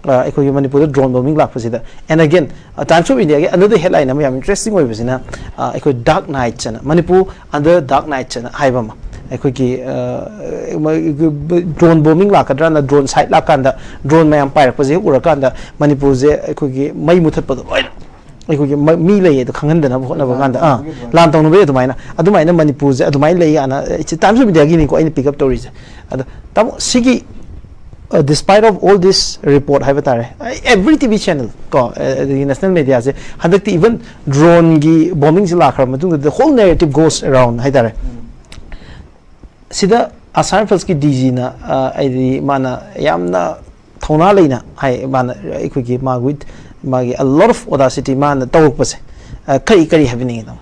ꯑ, ꯑꯩꯈꯣꯏꯒꯤ ꯃꯅꯤꯄꯨꯔꯗ drone bombing ꯂꯥꯛꯄꯁꯤꯗ, and again, ꯑ, Times of Indiaꯒꯤ another headline ꯑꯃ ꯌꯥꯝ interesting ꯑꯣꯏꯕꯁꯤꯅ, ꯑ, ꯑꯩꯈꯣꯏ dark nights ꯑꯅ, ꯃꯅꯤꯄꯨꯔ under dark nights ꯑꯅ ꯍꯥꯏꯕ ꯑꯃ, ꯑꯩꯈꯣꯏꯒꯤ, ꯑ, ꯃ-, drone bombing ꯂꯥꯛꯀꯗ꯭ꯔꯥꯅ, drone site ꯂꯥꯛꯀꯥꯟꯗ drone ꯃꯌꯥꯝ ꯄꯥꯏꯔꯛꯄꯁꯦ ꯍꯦꯛ ꯎꯔꯀꯥꯟꯗ ꯃꯅꯤꯄꯨꯔꯁꯦ ꯑꯩꯈꯣꯏꯒꯤ ꯃꯩ ꯃꯨꯊꯠꯄꯗꯣ ꯂꯣꯏꯅ, ꯑꯩꯈꯣꯏꯒꯤ ꯃ-, ꯃꯤ ꯂꯩꯌꯦꯗꯣ ꯈꯪꯍꯟꯗꯅꯕ ꯍꯣꯠꯅꯕ ꯀꯥꯟꯗ, ꯑꯥ, ꯂꯥꯟ ꯇꯧꯅꯕꯒꯤ ꯑꯗꯨꯃꯥꯏꯅ, ꯑꯗꯨꯃꯥꯏꯅ ꯃꯅꯤꯄꯨꯔꯁꯦ ꯑꯗꯨꯃꯥꯏꯅ ꯂꯩ ꯀꯥꯏꯅ, ꯁꯤ Times of Indiaꯒꯤꯅꯤꯀꯣ ꯑꯩꯅ pick up ꯇꯧꯔꯤꯁꯦ꯫ ꯑꯗꯣ ꯇꯥꯃꯣ, ꯁꯤꯒꯤ, uh, despite of all this report ꯍꯥꯏꯕ ꯇꯥꯔꯦ, every T V channel ꯀꯣ, ꯑ, ꯑꯗꯒꯤ national mediaꯁꯦ ꯍꯟꯗꯛꯇꯤ even droneꯒꯤ bombingꯁꯦ ꯂꯥꯛꯈ꯭ꯔ ꯃꯇꯨꯡꯗ the whole narrative goes around ꯍꯥꯏ ꯇꯥꯔꯦ꯫ ꯁꯤꯗ ꯑꯁꯥꯔ ꯐꯁꯀꯤ ꯗꯤ ꯖꯤꯅ, ꯑ, ꯍꯥꯏꯗꯤ ꯃꯥꯅ ꯌꯥꯝꯅ ꯊꯧꯅꯥ ꯂꯩꯅ ꯍꯥꯏ, ꯃꯥꯅ ꯑꯩꯈꯣꯏꯒꯤ ꯃꯥ with ꯃꯥꯒꯤ a lot of audacity ꯃꯥꯅ ꯇꯧꯔꯛꯄꯁꯦ, ꯑ, ꯀꯔꯤ ꯀꯔꯤ ꯍꯥꯏꯕꯤꯅꯤꯡꯉꯤ ꯇꯥꯃꯣ?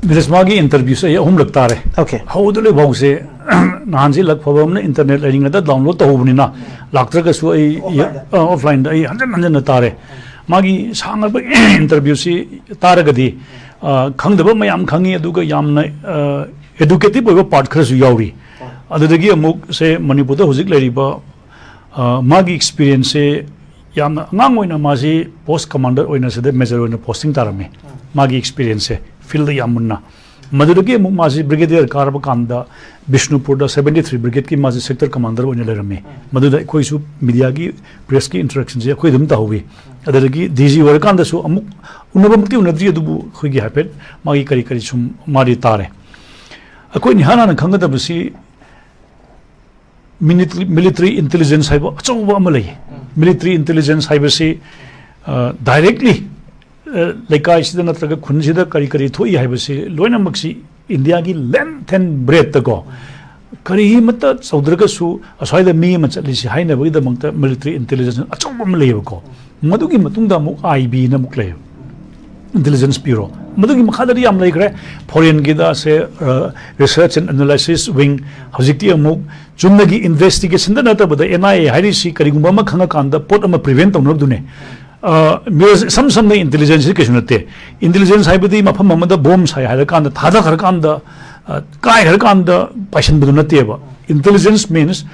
ꯕꯤꯔꯤꯁꯃꯥꯒꯤ ꯏꯟꯇꯔꯚ꯭ꯌꯨꯁꯦ ꯑꯩ ꯑꯍꯨꯝꯂꯛ ꯇꯥꯔꯦ꯫ Okay. ꯍꯧꯗ꯭ꯔꯤꯐꯥꯎꯁꯦ ꯅꯍꯥꯟꯁꯤ ꯂꯛ ꯐꯕ ꯑꯃꯅ ꯏꯟꯇꯔꯅꯦꯠ ꯂꯩꯔꯤꯉꯩꯗ ꯗꯥꯎꯟꯂꯣꯗ ꯇꯧꯍꯧꯕꯅꯤꯅ, ꯂꯥꯛꯇ꯭ꯔꯒꯁꯨ ꯑꯩ ꯑꯣꯐꯂꯥꯏꯟꯗ ꯑꯩ ꯍꯟꯖꯟ ꯍꯟꯖꯟꯅ ꯇꯥꯔꯦ꯫ ꯃꯥꯒꯤ ꯁꯥꯡꯂꯕ ꯏꯟꯇꯔꯚ꯭ꯌꯨꯁꯤ ꯇꯥꯔꯒꯗꯤ, ꯑ, ꯈꯪꯗꯕ ꯃꯌꯥꯝ ꯈꯪꯉꯤ, ꯑꯗꯨꯒ ꯌꯥꯝꯅ ꯑꯦꯗꯨꯀꯦꯇꯤꯞ ꯑꯣꯏꯕ ꯄꯥꯔꯠ ꯈꯔꯁꯨ ꯌꯥꯎꯔꯤ꯫ ꯑꯗꯨꯗꯒꯤ ꯑꯃꯨꯛ ꯁꯦ ꯃꯅꯤꯄꯨꯔꯗ ꯍꯧꯖꯤꯛ ꯂꯩꯔꯤꯕ, ꯑ, ꯃꯥꯒꯤ ꯑꯦꯛꯁꯄꯤꯔꯤꯌꯦꯟꯁꯁꯦ ꯌꯥꯝꯅ ꯑꯉꯥꯡ ꯑꯣꯏꯅ ꯃꯥꯁꯤ ꯄꯣꯁ ꯀꯃꯥꯟꯗꯔ ꯑꯣꯏꯅ ꯁꯤꯗ ꯃꯦꯖꯔ ꯑꯣꯏꯅ ꯄꯣꯁꯇꯤꯡ ꯇꯥꯔꯝꯃꯤ꯫ ꯃꯥꯒꯤ ꯑꯦꯛꯁꯄꯤꯔꯤꯌꯦꯟꯁꯁꯦ ꯐꯤꯜꯗ ꯌꯥꯝ ꯃꯨꯟꯅ꯫ ꯃꯗꯨꯗꯒꯤ ꯑꯃꯨꯛ ꯃꯥꯁꯤ ꯕ꯭ꯔꯤꯒꯦꯗꯤꯌꯔ ꯀꯥꯔꯕ ꯀꯥꯟꯗ ꯕꯤꯁꯅꯨꯄꯨꯔꯗ ꯁꯕꯦꯟꯇꯤ ꯊ꯭ꯔꯤ ꯕ꯭ꯔꯤꯒꯦꯗꯀꯤ ꯃꯥꯁꯤ ꯁꯦꯛꯇꯔ ꯀꯃꯥꯟꯗꯔ ꯑꯣꯏꯅ ꯂꯩꯔꯝꯃꯤ꯫ ꯃꯗꯨꯗ ꯑꯩꯈꯣꯏꯁꯨ ꯃꯤꯗꯤꯌꯥꯒꯤ, ꯄ꯭ꯔꯦꯁꯀꯤ ꯏꯟꯇꯔꯦꯛꯁꯟꯁꯦ ꯑꯩꯈꯣꯏ ꯑꯗꯨꯝ ꯇꯧꯍꯧꯋꯤ꯫ ꯑꯗꯨꯗꯒꯤ ꯗꯤ ꯖꯤ ꯑꯣꯏꯔꯀꯥꯟꯗꯁꯨ ꯑꯃꯨꯛ ꯎꯅꯕꯃꯛꯇꯤ ꯎꯅꯗ꯭ꯔꯤ, ꯑꯗꯨꯕꯨ ꯑꯩꯈꯣꯏꯒꯤ ꯍꯥꯏꯐꯦꯠ ꯃꯥꯒꯤ ꯀꯔꯤ ꯀꯔꯤ ꯁꯨꯝ ꯃꯥꯗꯤ ꯇꯥꯔꯦ꯫ ꯑꯩꯈꯣꯏꯅ ꯏꯍꯥꯟ ꯍꯥꯟꯅ ꯈꯪꯒꯗꯕꯁꯤ ꯃꯤꯂꯤꯇꯔꯤ, ꯃꯤꯂꯤꯇꯔꯤ ꯏꯟꯇꯦꯂꯤꯖꯦꯟꯁ ꯍꯥꯏꯕ ꯑꯆꯧꯕ ꯑꯃ ꯂꯩ꯫ ꯃꯤꯂꯤꯇꯔꯤ ꯏꯟꯇꯦꯂꯤꯖꯦꯟꯁ ꯍꯥꯏꯕꯁꯤ, ꯑ, ꯗꯥꯏꯔꯦꯛꯂꯤ, ꯑ, ꯂꯩꯀꯥꯏꯁꯤꯗ ꯅꯠꯇ꯭ꯔꯒ ꯈꯨꯟꯁꯤꯗ ꯀꯔꯤ ꯀꯔꯤ ꯊꯣꯛꯏ ꯍꯥꯏꯕꯁꯤ ꯂꯣꯏꯅꯃꯛꯁꯤ ꯏꯟꯗꯤꯌꯥꯒꯤ ꯂꯦꯟꯊ ꯑꯦꯟ ꯕ꯭ꯔꯦꯠꯇꯀꯣ ꯀꯔꯤ ꯑꯃꯠꯇ ꯇꯧꯗ꯭ꯔꯒꯁꯨ ꯑꯁ꯭ꯋꯥꯏꯗ ꯃꯤ ꯑꯃ ꯆꯠꯂꯤꯁꯤ ꯍꯥꯏꯅꯕꯒꯤꯗꯃꯛꯇ ꯃꯤꯂꯤꯇꯔꯤ ꯏꯟꯇꯦꯂꯤꯖꯦꯟꯁ ꯑꯆꯧꯕ ꯑꯃ ꯂꯩꯌꯦꯕꯀꯣ꯫ ꯃꯗꯨꯒꯤ ꯃꯇꯨꯡꯗ ꯑꯃꯨꯛ ꯑꯥꯏ ꯕꯤꯅ ꯑꯃꯨꯛ ꯂꯩꯌꯦꯕ, ꯏꯟꯇꯦꯂꯤꯖꯦꯟꯁ ꯕ꯭ꯌꯨꯔꯣ꯫ ꯃꯗꯨꯒꯤ ꯃꯈꯥꯗꯗꯤ ꯌꯥꯝ ꯂꯩꯈ꯭ꯔꯦ꯫ ꯐꯣꯔꯦꯟꯒꯤꯗ ꯁꯦ, ꯑ, ꯔꯤꯁꯔꯆ ꯑꯦꯟ ꯑꯦꯅꯥꯂꯥꯏꯁꯤꯁ ꯋꯤꯡ, ꯍꯧꯖꯤꯛꯇꯤ ꯑꯃꯨꯛ ꯆꯨꯝꯅꯒꯤ ꯏꯟꯚꯦꯁꯇꯤꯒꯦꯁꯟꯗ ꯅꯠꯇꯕꯗ ꯑꯦꯟ ꯑꯥꯏ ꯑꯦ ꯍꯥꯏꯔꯤꯁꯤ ꯀꯔꯤꯒꯨꯝꯕ ꯑꯃ ꯈꯪꯉꯀꯥꯟꯗ ꯄꯣꯠ ꯑꯃ ꯄ꯭ꯔꯤꯚꯦꯟ ꯇꯧꯅꯕꯗꯨꯅꯦ꯫ ꯑ, ꯃꯤꯑꯣꯏ-, ꯏꯁꯝ ꯁꯝꯅ ꯏꯟꯇꯦꯂꯤꯖꯦꯟꯁꯁꯤ ꯀꯩꯁꯨ ꯅꯠꯇꯦ꯫ ꯏꯟꯇꯦꯂꯤꯖꯦꯟꯁ ꯍꯥꯏꯕꯗꯤ ꯃꯐꯝ ꯑꯃꯗ ꯕꯣꯝ ꯁꯥꯏ ꯍꯥꯏꯔꯀꯥꯟꯗ, ꯊꯥꯗꯈ꯭ꯔꯀꯥꯟꯗ, ꯑ, ꯀꯥꯏꯈ꯭ꯔꯀꯥꯟꯗ ꯄꯥꯏꯁꯤꯟꯕꯗꯨ ꯅꯠꯇꯦꯕ꯫ Intelligence means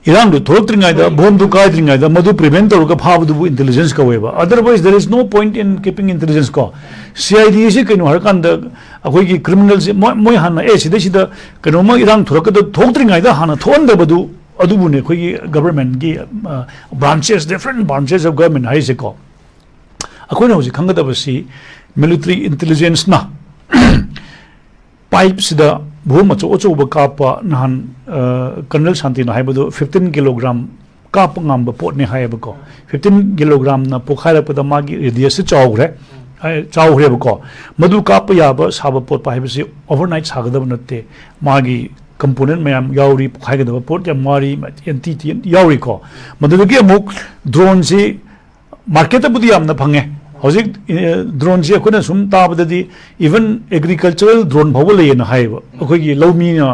ꯏꯔꯥꯡꯗꯨ ꯊꯣꯛꯂꯛꯇ꯭ꯔꯤꯉꯩꯗ, ꯕꯣꯝꯗꯨ ꯀꯥꯏꯗ꯭ꯔꯤꯉꯩꯗ ꯃꯗꯨ ꯄ꯭ꯔꯤꯚꯦꯟ ꯇꯧꯔꯒ ꯐꯥꯕꯗꯨꯕꯨ intelligence ꯀꯧꯋꯦꯕ꯫ Otherwise there is no point in keeping intelligence ꯀꯣ꯫ ꯁꯤ ꯑꯥꯏ ꯗꯤ ꯑꯁꯤ ꯀꯩꯅꯣ ꯍꯥꯏꯔꯀꯥꯟꯗ ꯑꯩꯈꯣꯏꯒꯤ ꯀ꯭ꯔꯤꯃꯤꯅꯦꯜꯁꯦ ꯃꯣꯏ, ꯃꯣꯏ ꯍꯥꯟꯅ, "ꯑꯦ, ꯁꯤꯗꯩꯁꯤꯗ ꯀꯩꯅꯣꯝꯃ ꯏꯔꯥꯡ ꯊꯣꯛꯂꯛꯀꯗ ꯊꯣꯛꯇ꯭ꯔꯤꯉꯩꯗ ꯍꯥꯟꯅ ꯊꯣꯛꯍꯟꯗꯕꯗꯨ", ꯑꯗꯨꯕꯨꯅꯦ ꯑꯩꯈꯣꯏꯒꯤ ꯒꯕꯔꯃꯦꯟꯒꯤ, ꯑ, branches, different branches of government ꯍꯥꯏꯔꯤꯁꯦꯀꯣ꯫ ꯑꯩꯈꯣꯏꯅ ꯍꯧꯖꯤꯛ ꯈꯪꯒꯗꯕꯁꯤ ꯃꯤꯂꯤꯇꯔꯤ ꯏꯟꯇꯦꯂꯤꯖꯦꯟꯁꯅ ꯄꯥꯏꯞꯁꯤꯗ ꯕꯣꯝ ꯑꯆꯧ ꯑꯆꯧꯕ ꯀꯥꯞꯄ, ꯅꯍꯥꯟ, ꯑ, ꯀꯔꯅꯦꯜ ꯁꯥꯟꯇꯤꯅ ꯍꯥꯏꯕꯗꯨ ꯐꯤꯐꯇꯤꯟ ꯀꯤꯂꯣꯒ꯭ꯔꯥꯝ ꯀꯥꯞꯄ ꯉꯝꯕ ꯄꯣꯠꯅꯤ ꯍꯥꯏꯌꯦꯕꯀꯣ꯫ ꯐꯤꯐꯇꯤꯟ ꯀꯤꯂꯣꯒ꯭ꯔꯥꯝꯅ ꯄꯣꯛꯈꯥꯏꯔꯛꯄꯗ ꯃꯥꯒꯤ ꯔꯦꯗꯤꯌꯁꯁꯤ ꯆꯥꯎꯈ꯭ꯔꯦ, ꯑ, ꯆꯥꯎꯈ꯭ꯔꯦꯕꯀꯣ꯫ ꯃꯗꯨ ꯀꯥꯞꯄ ꯌꯥꯕ ꯁꯥꯕ ꯄꯣꯠꯄ ꯍꯥꯏꯕꯁꯤ ꯑꯣꯚꯔꯅꯥꯏꯠ ꯁꯥꯒꯗꯕ ꯅꯠꯇꯦ꯫ ꯃꯥꯒꯤ ꯀꯝꯄꯣꯅꯦꯟ ꯃꯌꯥꯝ ꯌꯥꯎꯔꯤ, ꯄꯣꯛꯈꯥꯏꯒꯗꯕ ꯄꯣꯠ ꯌꯥꯝ ꯌꯥꯎꯔꯤ, ꯑꯦꯟꯇꯤ ꯌꯥꯎꯔꯤꯀꯣ꯫ ꯃꯗꯨꯗꯒꯤ ꯑꯃꯨꯛ ꯗ꯭ꯔꯣꯟꯁꯤ ꯃꯥꯔꯀꯦꯠꯇꯕꯨꯗꯤ ꯌꯥꯝꯅ ꯐꯪꯉꯦ, ꯍꯧꯖꯤꯛ ꯗ꯭ꯔꯣꯟꯁꯤ ꯑꯩꯈꯣꯏꯅ ꯁꯨꯝ ꯇꯥꯕꯗꯗꯤ, even agricultural drone ꯐꯥꯎꯕ ꯂꯩꯌꯦꯅ ꯍꯥꯏꯌꯦꯕ꯫ ꯑꯩꯈꯣꯏꯒꯤ ꯂꯧꯃꯤꯅ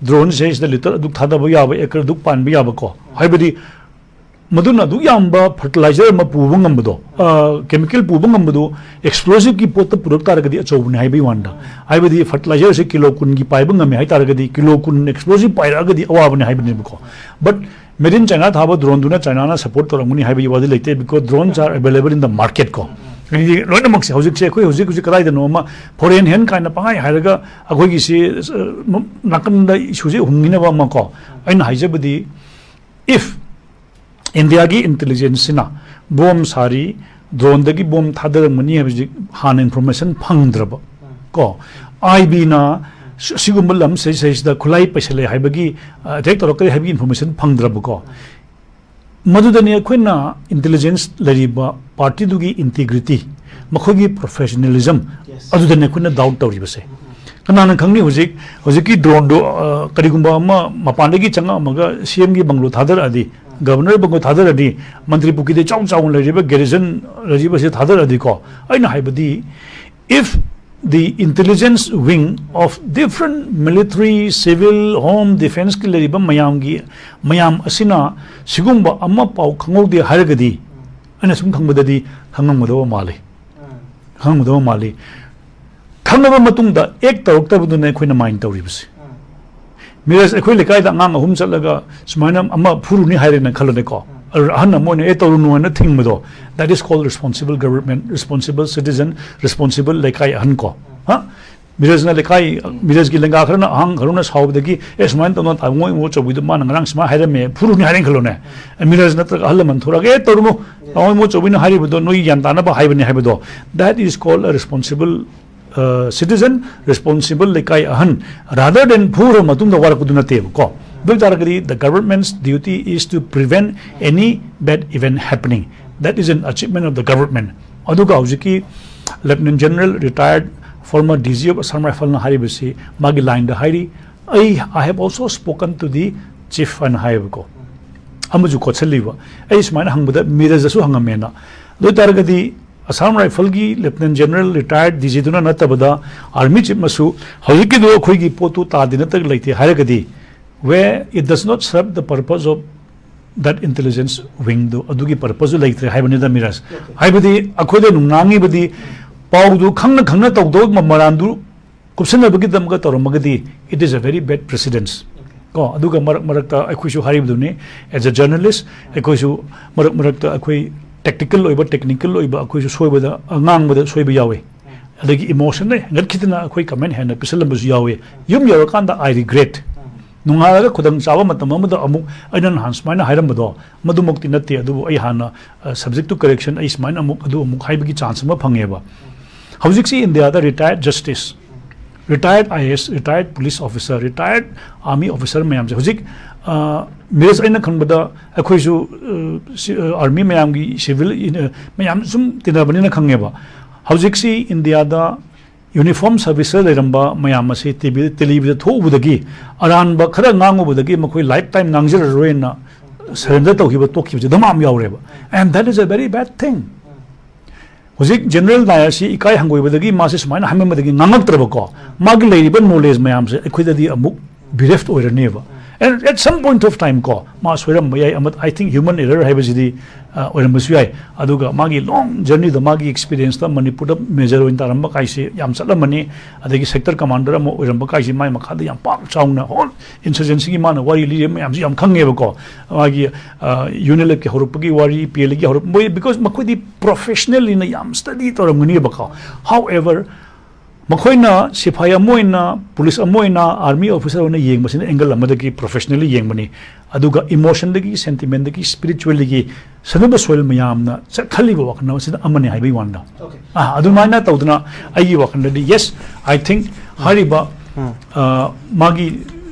ꯗ꯭ꯔꯣꯟꯁꯦ ꯁꯤꯗ ꯂꯤꯇꯔ ꯑꯗꯨꯛ ꯊꯥꯗꯕ ꯌꯥꯕ, ꯑꯦꯀꯔ ꯑꯗꯨꯛ ꯄꯥꯟꯕ ꯌꯥꯕ ꯀꯣ, ꯍꯥꯏꯕꯗꯤ ꯃꯗꯨꯅ ꯑꯗꯨꯛ ꯌꯥꯝꯕ ꯐꯔꯇꯤꯂꯥꯏꯖꯔ ꯑꯃ ꯄꯨꯕ ꯉꯝꯕꯗꯣ, ꯀꯦꯃꯤꯀꯦꯜ ꯄꯨꯕ ꯉꯝꯕꯗꯣ, ꯑꯦꯛꯁꯄ꯭ꯂꯣꯁꯤꯞꯀꯤ ꯄꯣꯠꯇ ꯄꯨꯔꯛ ꯇꯥꯔꯒꯗꯤ ꯑꯆꯧꯕꯅꯤ ꯍꯥꯏꯕꯒꯤ ꯋꯥꯅꯤꯗ꯫ ꯍꯥꯏꯕꯗꯤ ꯐꯔꯇꯤꯂꯥꯏꯖꯔꯁꯦ ꯀꯤꯂꯣ ꯀꯨꯟꯒꯤ ꯄꯥꯏꯕ ꯉꯝꯃꯦ ꯍꯥꯏ ꯇꯥꯔꯒꯗꯤ, ꯀꯤꯂꯣ ꯀꯨꯟ ꯑꯦꯛꯁꯄ꯭ꯂꯣꯁꯤꯞ ꯄꯥꯏꯔꯛꯑꯒꯗꯤ ꯑꯋꯥꯕꯅꯤ ꯍꯥꯏꯕꯅꯦꯕꯀꯣ꯫ But made in China ꯊꯥꯕ ꯗ꯭ꯔꯣꯟꯗꯨꯅ ꯆꯥꯏꯅꯥꯅ ꯁꯞꯄꯣꯔꯠ ꯇꯧꯔꯝꯒꯅꯤ ꯍꯥꯏꯕꯒꯤ ꯋꯥꯗꯤ ꯂꯩꯇꯦ, because drones are available in the market ꯀꯣ꯫ ꯍꯥꯏꯗꯤ ꯂꯣꯏꯅꯃꯛꯁꯦ ꯍꯧꯖꯤꯛꯁꯦ ꯑꯩꯈꯣꯏ ꯍꯧꯖꯤꯛ ꯍꯧꯖꯤꯛ ꯀꯗꯥꯏꯗꯅꯣ ꯑꯃ, ꯐꯣꯔꯦꯟ ꯍꯦꯟ ꯀꯥꯏꯅ ꯄꯪꯍꯥꯏ ꯍꯥꯏꯔꯒ ꯑꯩꯈꯣꯏꯒꯤꯁꯤ, ꯑ, ꯅꯥꯀꯟꯗ ꯏꯁꯨꯁꯦ ꯍꯨꯝꯈꯤꯅꯕ ꯑꯃ ꯀꯣ꯫ ꯑꯩꯅ ꯍꯥꯏꯖꯕꯗꯤ, if ꯏꯟꯗꯤꯌꯥꯒꯤ ꯏꯟꯇꯦꯂꯤꯖꯦꯟꯁꯁꯤꯅ ꯕꯣꯝ ꯁꯥꯔꯤ, ꯗ꯭ꯔꯣꯟꯗꯒꯤ ꯕꯣꯝ ꯊꯥꯗꯔꯝꯒꯅꯤ ꯍꯥꯏꯕꯁꯤ ꯍꯥꯟꯅ ꯏꯟꯐꯣꯔꯃꯦꯁꯟ ꯐꯪꯗ꯭ꯔꯕ ꯀꯣ, ꯑꯥꯏ ꯕꯤꯅ ꯁꯤꯒꯨꯝꯕ ꯂꯝ ꯁꯤꯁꯤꯗ ꯈꯨꯠꯂꯥꯏ ꯄꯩꯁꯜꯂꯦ ꯍꯥꯏꯕꯒꯤ, ꯑꯦꯇꯦꯛ ꯇꯧꯔꯛꯀꯅꯤ ꯍꯥꯏꯕꯒꯤ ꯏꯟꯐꯣꯔꯃꯦꯁꯟ ꯐꯪꯗ꯭ꯔꯕꯀꯣ, ꯃꯗꯨꯗꯅꯤ ꯑꯩꯈꯣꯏꯅ ꯏꯟꯇꯦꯂꯤꯖꯦꯟꯁ ꯂꯩꯔꯤꯕ ꯄꯥꯔꯇꯤꯗꯨꯒꯤ ꯏꯟꯇꯤꯒ꯭ꯔꯤꯇꯤ, ꯃꯈꯣꯏꯒꯤ ꯄ꯭ꯔꯣꯐꯦꯁꯅꯦꯂꯤꯖꯝ, ꯑꯗꯨꯗꯅꯤ ꯑꯩꯈꯣꯏꯅ ꯗꯥꯎꯠ ꯇꯧꯔꯤꯕꯁꯦ꯫ ꯀꯅꯥꯅ ꯈꯪꯅꯤ, ꯍꯧꯖꯤꯛ, ꯍꯧꯖꯤꯛꯀꯤ ꯗ꯭ꯔꯣꯟꯗꯣ, ꯑ, ꯀꯔꯤꯒꯨꯝꯕ ꯑꯃ ꯃꯄꯥꯟꯗꯒꯤ ꯆꯪꯉꯛꯑꯝꯃꯒ ꯁꯤ ꯑꯦꯝꯒꯤ ꯕꯪꯒ꯭ꯂꯣ ꯊꯥꯗꯔꯛꯑꯗꯤ, ꯒꯕꯔꯅꯔ ꯕꯪꯒ꯭ꯂꯣ ꯊꯥꯗꯔꯗꯤ, ꯃꯟꯇ꯭ꯔꯤ ꯄꯨꯈ꯭ꯔꯤꯗ ꯏꯆꯥꯎ ꯆꯥꯎꯅ ꯂꯩꯔꯤꯕ ꯒꯦꯔꯤꯖꯟ ꯂꯩꯔꯤꯕꯁꯦ ꯊꯥꯗꯔꯛꯑꯗꯤꯀꯣ, ꯑꯩꯅ ꯍꯥꯏꯕꯗꯤ, if the intelligence wing of different military, civil, home defenseꯀꯤ ꯂꯩꯔꯤꯕ ꯃꯌꯥꯝꯒꯤ, ꯃꯌꯥꯝ ꯑꯁꯤꯅ ꯁꯤꯒꯨꯝꯕ ꯑꯃ ꯄꯥꯎ ꯈꯪꯍꯧꯗꯦ ꯍꯥꯏꯔꯒꯗꯤ, ꯑꯩꯅ ꯁꯨꯝ ꯈꯪꯕꯗꯗꯤ ꯈꯪꯉꯝꯒꯗꯕ ꯃꯥꯜꯂꯤ꯫ ꯈꯪꯉꯝꯒꯗꯕ ꯃꯥꯜꯂꯤ꯫ ꯈꯪꯉꯕ ꯃꯇꯨꯡꯗ ꯑꯦꯛ ꯇꯧꯔꯛꯇꯕꯗꯨꯅ ꯑꯩꯈꯣꯏꯅ ꯃꯥꯏꯟ ꯇꯧꯔꯤꯕꯁꯦ꯫ ꯃꯤꯔꯖ, ꯑꯩꯈꯣꯏ ꯂꯩꯀꯥꯏꯗ ꯑꯉꯥꯡ ꯑꯍꯨꯝ ꯆꯠꯂꯒ ꯁꯨꯃꯥꯏꯅ ꯑꯃ ꯐꯨꯔꯨꯅꯤ ꯍꯥꯏꯔꯦꯅ ꯈꯜꯂꯣꯅꯦꯀꯣ꯫ ꯑꯗꯨꯗ ꯑꯍꯟ ꯑꯃ ꯑꯣꯏꯅ, "ꯑꯦ, ꯇꯧꯔꯨꯅꯨ" ꯍꯥꯏꯅ ꯊꯤꯡꯕꯗꯣ, that is called responsible government, responsible citizen, responsible ꯂꯩꯀꯥꯏ ꯑꯍꯟ ꯀꯣ꯫ ꯍꯥ? ꯃꯤꯔꯖꯅ ꯂꯩꯀꯥꯏ, ꯃꯤꯔꯖꯒꯤ ꯂꯦꯡꯒꯥ ꯈꯔꯅ, ꯑꯍꯟ ꯈꯔꯅ ꯁꯥꯎꯕꯗꯒꯤ, "ꯑꯦ, ꯁꯨꯃꯥꯏꯅ ꯇꯧꯅ ꯇꯥꯃꯣ ꯏꯃꯣ ꯑꯆꯧꯕꯤꯗꯣ ꯃꯥꯅ ꯉꯔꯥꯡ ꯁꯨꯃꯥꯏꯅ ꯍꯥꯏꯔꯝꯃꯦ, ꯐꯨꯔꯨꯅꯤ" ꯍꯥꯏꯔꯦꯅ ꯈꯜꯂꯣꯅꯦ꯫ ꯑꯦ, ꯃꯤꯔꯖ ꯅꯠꯇ꯭ꯔꯒ ꯑꯍꯜ ꯂꯃꯟ ꯊꯣꯔꯛꯑꯒ, "ꯑꯦ, ꯇꯧꯔꯨꯅꯨ, ꯇꯥꯃꯣ ꯏꯃꯣ ꯑꯆꯧꯕꯤꯅ ꯍꯥꯏꯔꯤꯕꯗꯣ ꯅꯣꯏ ꯒ꯭ꯌꯥꯟ ꯇꯥꯅꯕ ꯍꯥꯏꯕꯅꯤ" ꯍꯥꯏꯕꯗꯣ, that is called a responsible, uh, citizen, responsible ꯂꯩꯀꯥꯏ ꯑꯍꯟ, rather than ꯐꯨꯔ ꯃꯇꯨꯡꯗ ꯋꯥꯔꯛꯄꯗꯨ ꯅꯠꯇꯦꯕꯀꯣ꯫ ꯑꯗꯨ ꯑꯣꯏ ꯇꯥꯔꯒꯗꯤ, the government's duty is to prevent any bad event happening. That is an achievement of the government. ꯑꯗꯨꯒ ꯍꯧꯖꯤꯛꯀꯤ Lieutenant General retired former D G of Assam Rifleꯅ ꯍꯥꯏꯔꯤꯕꯁꯤ, ꯃꯥꯒꯤ ꯂꯥꯏꯟꯗ ꯍꯥꯏꯔꯤ, "ꯑꯩ, I have also spoken to the chief" ꯍꯥꯏꯅ ꯍꯥꯏꯌꯦꯕꯀꯣ꯫ ꯑꯃꯁꯨ ꯈꯣꯠꯆꯜꯂꯤꯕ, ꯑꯩ ꯁꯨꯃꯥꯏꯅ ꯍꯪꯕꯗ ꯃꯤꯔꯖꯁꯨ ꯍꯪꯉꯝꯃꯦꯅ꯫ ꯑꯗꯨ ꯑꯣꯏ ꯇꯥꯔꯒꯗꯤ, ꯑꯁꯥꯝ ꯔꯥꯏꯐꯜꯒꯤ ꯂꯦꯐꯇꯤꯅꯦꯟ ꯖꯦꯅꯔꯦꯜ ꯔꯤꯇꯥꯌꯔꯠ ꯗꯤ ꯖꯤꯗꯨꯅ ꯅꯠꯇꯕꯗ ꯑꯥꯔꯃꯤ ꯆꯤꯐ ꯑꯃꯁꯨ ꯍꯧꯖꯤꯛꯀꯤꯗꯨ ꯑꯩꯈꯣꯏꯒꯤ ꯄꯣꯠꯇꯨ ꯇꯥꯗꯦ ꯅꯠꯇ꯭ꯔꯒ ꯂꯩꯇꯦ ꯍꯥꯏꯔꯒꯗꯤ, where it does not serve the purpose of that intelligence wingꯗꯨ, ꯑꯗꯨꯒꯤ ꯄꯔꯄꯁꯁꯨ ꯂꯩꯇ꯭ꯔꯦ ꯍꯥꯏꯕꯅꯤꯗ, ꯃꯤꯔꯥꯖ꯫ ꯍꯥꯏꯕꯗꯤ ꯑꯩꯈꯣꯏꯗ ꯅꯨꯡ ꯉꯥꯡꯉꯤꯕꯗꯤ ꯄꯥꯎꯗꯨ ꯈꯪꯅ ꯈꯪꯅ ꯇꯧꯗꯧ ꯃꯔꯥꯟꯗꯨ ꯀꯨꯞꯁꯤꯟꯅꯕꯒꯤꯗꯃꯛꯇ ꯇꯧꯔꯝꯃꯒꯗꯤ, it is a very bad precedence꯫ ꯀꯣ, ꯑꯗꯨꯒ ꯃꯔꯛ ꯃꯔꯛꯇ ꯑꯩꯈꯣꯏꯁꯨ ꯍꯥꯏꯔꯤꯕꯗꯨꯅꯤ, as a journalist, ꯑꯩꯈꯣꯏꯁꯨ ꯃꯔꯛ ꯃꯔꯛꯇ ꯑꯩꯈꯣꯏ ꯇꯦꯛꯅꯤꯀꯦꯜ ꯑꯣꯏꯕ, ꯇꯦꯛꯅꯤꯀꯦꯜ ꯑꯣꯏꯕ ꯑꯩꯈꯣꯏꯁꯨ ꯁꯣꯏꯕꯗ, ꯉꯥꯡꯕꯗ ꯁꯣꯏꯕ ꯌꯥꯎꯋꯤ꯫ ꯑꯗꯒꯤ ꯏꯃꯣꯁꯟꯅ ꯍꯦꯟꯒꯠꯈꯤꯗꯅ ꯑꯩꯈꯣꯏ ꯀꯃꯦꯟ ꯍꯦꯟꯅ ꯄꯤꯁꯜꯂꯝꯕꯁꯨ ꯌꯥꯎꯋꯤ꯫ ꯌꯨꯝ ꯌꯧꯔꯀꯥꯟꯗ I regret꯫ ꯅꯣꯡꯉꯥꯜꯂꯒ ꯈꯨꯗꯝ ꯆꯥꯕ ꯃꯇꯝ ꯑꯃꯗ ꯑꯃꯨꯛ ꯑꯩꯅ ꯅꯍꯥꯟ ꯁꯨꯃꯥꯏꯅ ꯍꯥꯏꯔꯝꯕꯗꯣ ꯃꯗꯨꯃꯛꯇꯤ ꯅꯠꯇꯦ, ꯑꯗꯨꯕꯨ ꯑꯩ ꯍꯥꯟꯅ, ꯑ, subject to correction, ꯑꯩ ꯁꯨꯃꯥꯏꯅ ꯑꯃꯨꯛ, ꯑꯗꯨ ꯑꯃꯨꯛ ꯍꯥꯏꯕꯒꯤ ꯆꯥꯟꯁ ꯑꯃ ꯐꯪꯉꯦꯕ꯫ ꯍꯧꯖꯤꯛꯁꯤ ꯏꯟꯗꯤꯌꯥꯗ retired justice, retired I A S, retired police officer, retired army officer ꯃꯌꯥꯝꯁꯦ ꯍꯧꯖꯤꯛ, ꯑ, ꯃꯤꯔꯦꯁ, ꯑꯩꯅ ꯈꯟꯕꯗ ꯑꯩꯈꯣꯏꯁꯨ, ꯑ, ꯁꯤ, ꯑ, ꯑꯥꯔꯃꯤ ꯃꯌꯥꯝꯒꯤ, ꯁꯤꯚꯤꯜ, ꯑ, ꯃꯌꯥꯝ ꯁꯨꯝ ꯇꯤꯟꯅꯕꯅꯤꯅ ꯈꯪꯉꯦꯕ꯫ ꯍꯧꯖꯤꯛꯁꯤ ꯏꯟꯗꯤꯌꯥꯗ ꯌꯨꯅꯤꯐꯣꯔꯝ ꯁꯥꯔꯚꯤꯁꯇ ꯂꯩꯔꯝꯕ ꯃꯌꯥꯝ ꯑꯁꯤ ꯇꯤ ꯚꯤ, ꯇꯦꯂꯤꯚꯤꯗ ꯊꯣꯛꯎꯕꯗꯒꯤ, ꯑꯔꯥꯟꯕ ꯈꯔ ꯉꯥꯡꯉꯨꯕꯗꯒꯤ ꯃꯈꯣꯏ ꯂꯥꯏꯐ ꯇꯥꯏꯝ ꯉꯥꯡꯖꯔꯔꯣꯏꯅ ꯁꯔꯦꯟꯗꯔ ꯇꯧꯈꯤꯕ, ꯇꯣꯛꯈꯤꯕꯁꯦ ꯙꯃꯥ ꯑꯃ ꯌꯥꯎꯔꯦꯕ꯫ And that is a very bad thing꯫ ꯍꯧꯖꯤꯛ ꯖꯦꯅꯔꯦꯜ ꯅꯥꯌꯔꯁꯤ ꯏꯀꯥꯏ ꯍꯪꯒꯣꯏꯕꯗꯒꯤ ꯃꯥꯁꯦ ꯁꯨꯃꯥꯏꯅ ꯍꯥꯏꯃꯟꯕꯗꯒꯤ ꯉꯥꯡꯉꯛꯇ꯭ꯔꯕꯀꯣ, ꯃꯥꯒꯤ ꯂꯩꯔꯤꯕ ꯅꯣꯂꯦꯖ ꯃꯌꯥꯝꯁꯦ ꯑꯩꯈꯣꯏꯗꯗꯤ ꯑꯃꯨꯛ ꯕꯤꯔꯦꯐ ꯑꯣꯏꯔꯅꯦꯕ꯫ And at some point of time ꯀꯣ, ꯃꯥ ꯁꯣꯏꯔꯝꯕ ꯌꯥꯏ꯫ ꯑꯃ, I think human error ꯍꯥꯏꯕꯁꯤꯗꯤ, ꯑ, ꯑꯣꯏꯔꯝꯕꯁꯨ ꯌꯥꯏ꯫ ꯑꯗꯨꯒ ꯃꯥꯒꯤ ꯂꯣꯡ ꯖꯔꯅꯤꯗ, ꯃꯥꯒꯤ ꯑꯦꯛꯁꯄꯤꯔꯤꯌꯦꯟꯁꯇ ꯃꯅꯤꯄꯨꯔꯗ ꯃꯦꯖꯔ ꯑꯣꯏꯅ ꯇꯥꯔꯝꯕ ꯀꯥꯏꯁꯦ ꯌꯥꯝ ꯆꯠꯂꯝꯃꯅꯤ꯫ ꯑꯗꯒꯤ ꯁꯦꯛꯇꯔ ꯀꯃꯥꯟꯗꯔ ꯑꯃ ꯑꯣꯏꯔꯝꯕ ꯀꯥꯏꯁꯦ ꯃꯥꯏ ꯃꯈꯥꯗ ꯌꯥꯝ ꯄꯥꯛ ꯆꯥꯎꯅ ꯍꯣꯜ ꯏꯟꯁꯔꯖꯦꯟꯁꯤꯒꯤ ꯃꯥꯅ ꯋꯥꯔꯤ ꯂꯤꯔꯤꯕ ꯃꯌꯥꯝꯁꯤ ꯌꯥꯝ ꯈꯪꯉꯦꯕꯀꯣ꯫ ꯃꯥꯒꯤ, ꯑ, ꯌꯨ ꯑꯦꯟ ꯑꯦꯜ ꯑꯦꯐꯀꯤ ꯍꯧꯔꯛꯄꯒꯤ ꯋꯥꯔꯤ, ꯄꯤ ꯑꯦꯜ ꯑꯦꯒꯤ ꯍꯧꯔꯛꯄ, ꯃꯣꯏ, because ꯃꯈꯣꯏꯗꯤ ꯄ꯭ꯔꯣꯐꯦꯁꯅꯦꯜꯂꯤꯅ ꯌꯥꯝ ꯁ꯭ꯇꯗꯤ ꯇꯧꯔꯝꯒꯅꯦꯕꯀꯣ꯫ However, ꯃꯈꯣꯏꯅ ꯁꯤꯐꯥꯏ ꯑꯃ ꯑꯣꯏꯅ, ꯄꯨꯂꯤꯁ ꯑꯃ ꯑꯣꯏꯅ, ꯑꯥꯔꯃꯤ ꯑꯣꯐꯤꯁꯔ ꯑꯣꯏꯅ ꯌꯦꯡꯕꯁꯤꯅ ꯑꯦꯡꯒꯜ ꯑꯃꯗꯒꯤ ꯄ꯭ꯔꯣꯐꯦꯁꯅꯦꯜꯂꯤ ꯌꯦꯡꯕꯅꯤ, ꯑꯗꯨꯒ ꯏꯃꯣꯁꯟꯗꯒꯤ, ꯁꯦꯟꯇꯤꯃꯦꯟꯗꯒꯤ, ꯁ꯭ꯄꯤꯔꯤꯆꯨꯋꯦꯜꯂꯤꯒꯤ ꯁꯅꯨꯕ ꯁꯣꯏꯜ ꯃꯌꯥꯝꯅ ꯆꯠꯈꯜꯂꯤꯕ ꯋꯥꯈꯜ ꯑꯁꯤꯗ ꯑꯃꯅꯤ ꯍꯥꯏꯕꯒꯤ ꯋꯥꯅꯤꯗ꯫ ꯑꯥ, ꯑꯗꯨꯃꯥꯏꯅ ꯇꯧꯗꯅ ꯑꯩꯒꯤ ꯋꯥꯈꯜꯗꯗꯤ, yes, I think ꯍꯥꯏꯔꯤꯕ, ꯑ, ꯃꯥꯒꯤ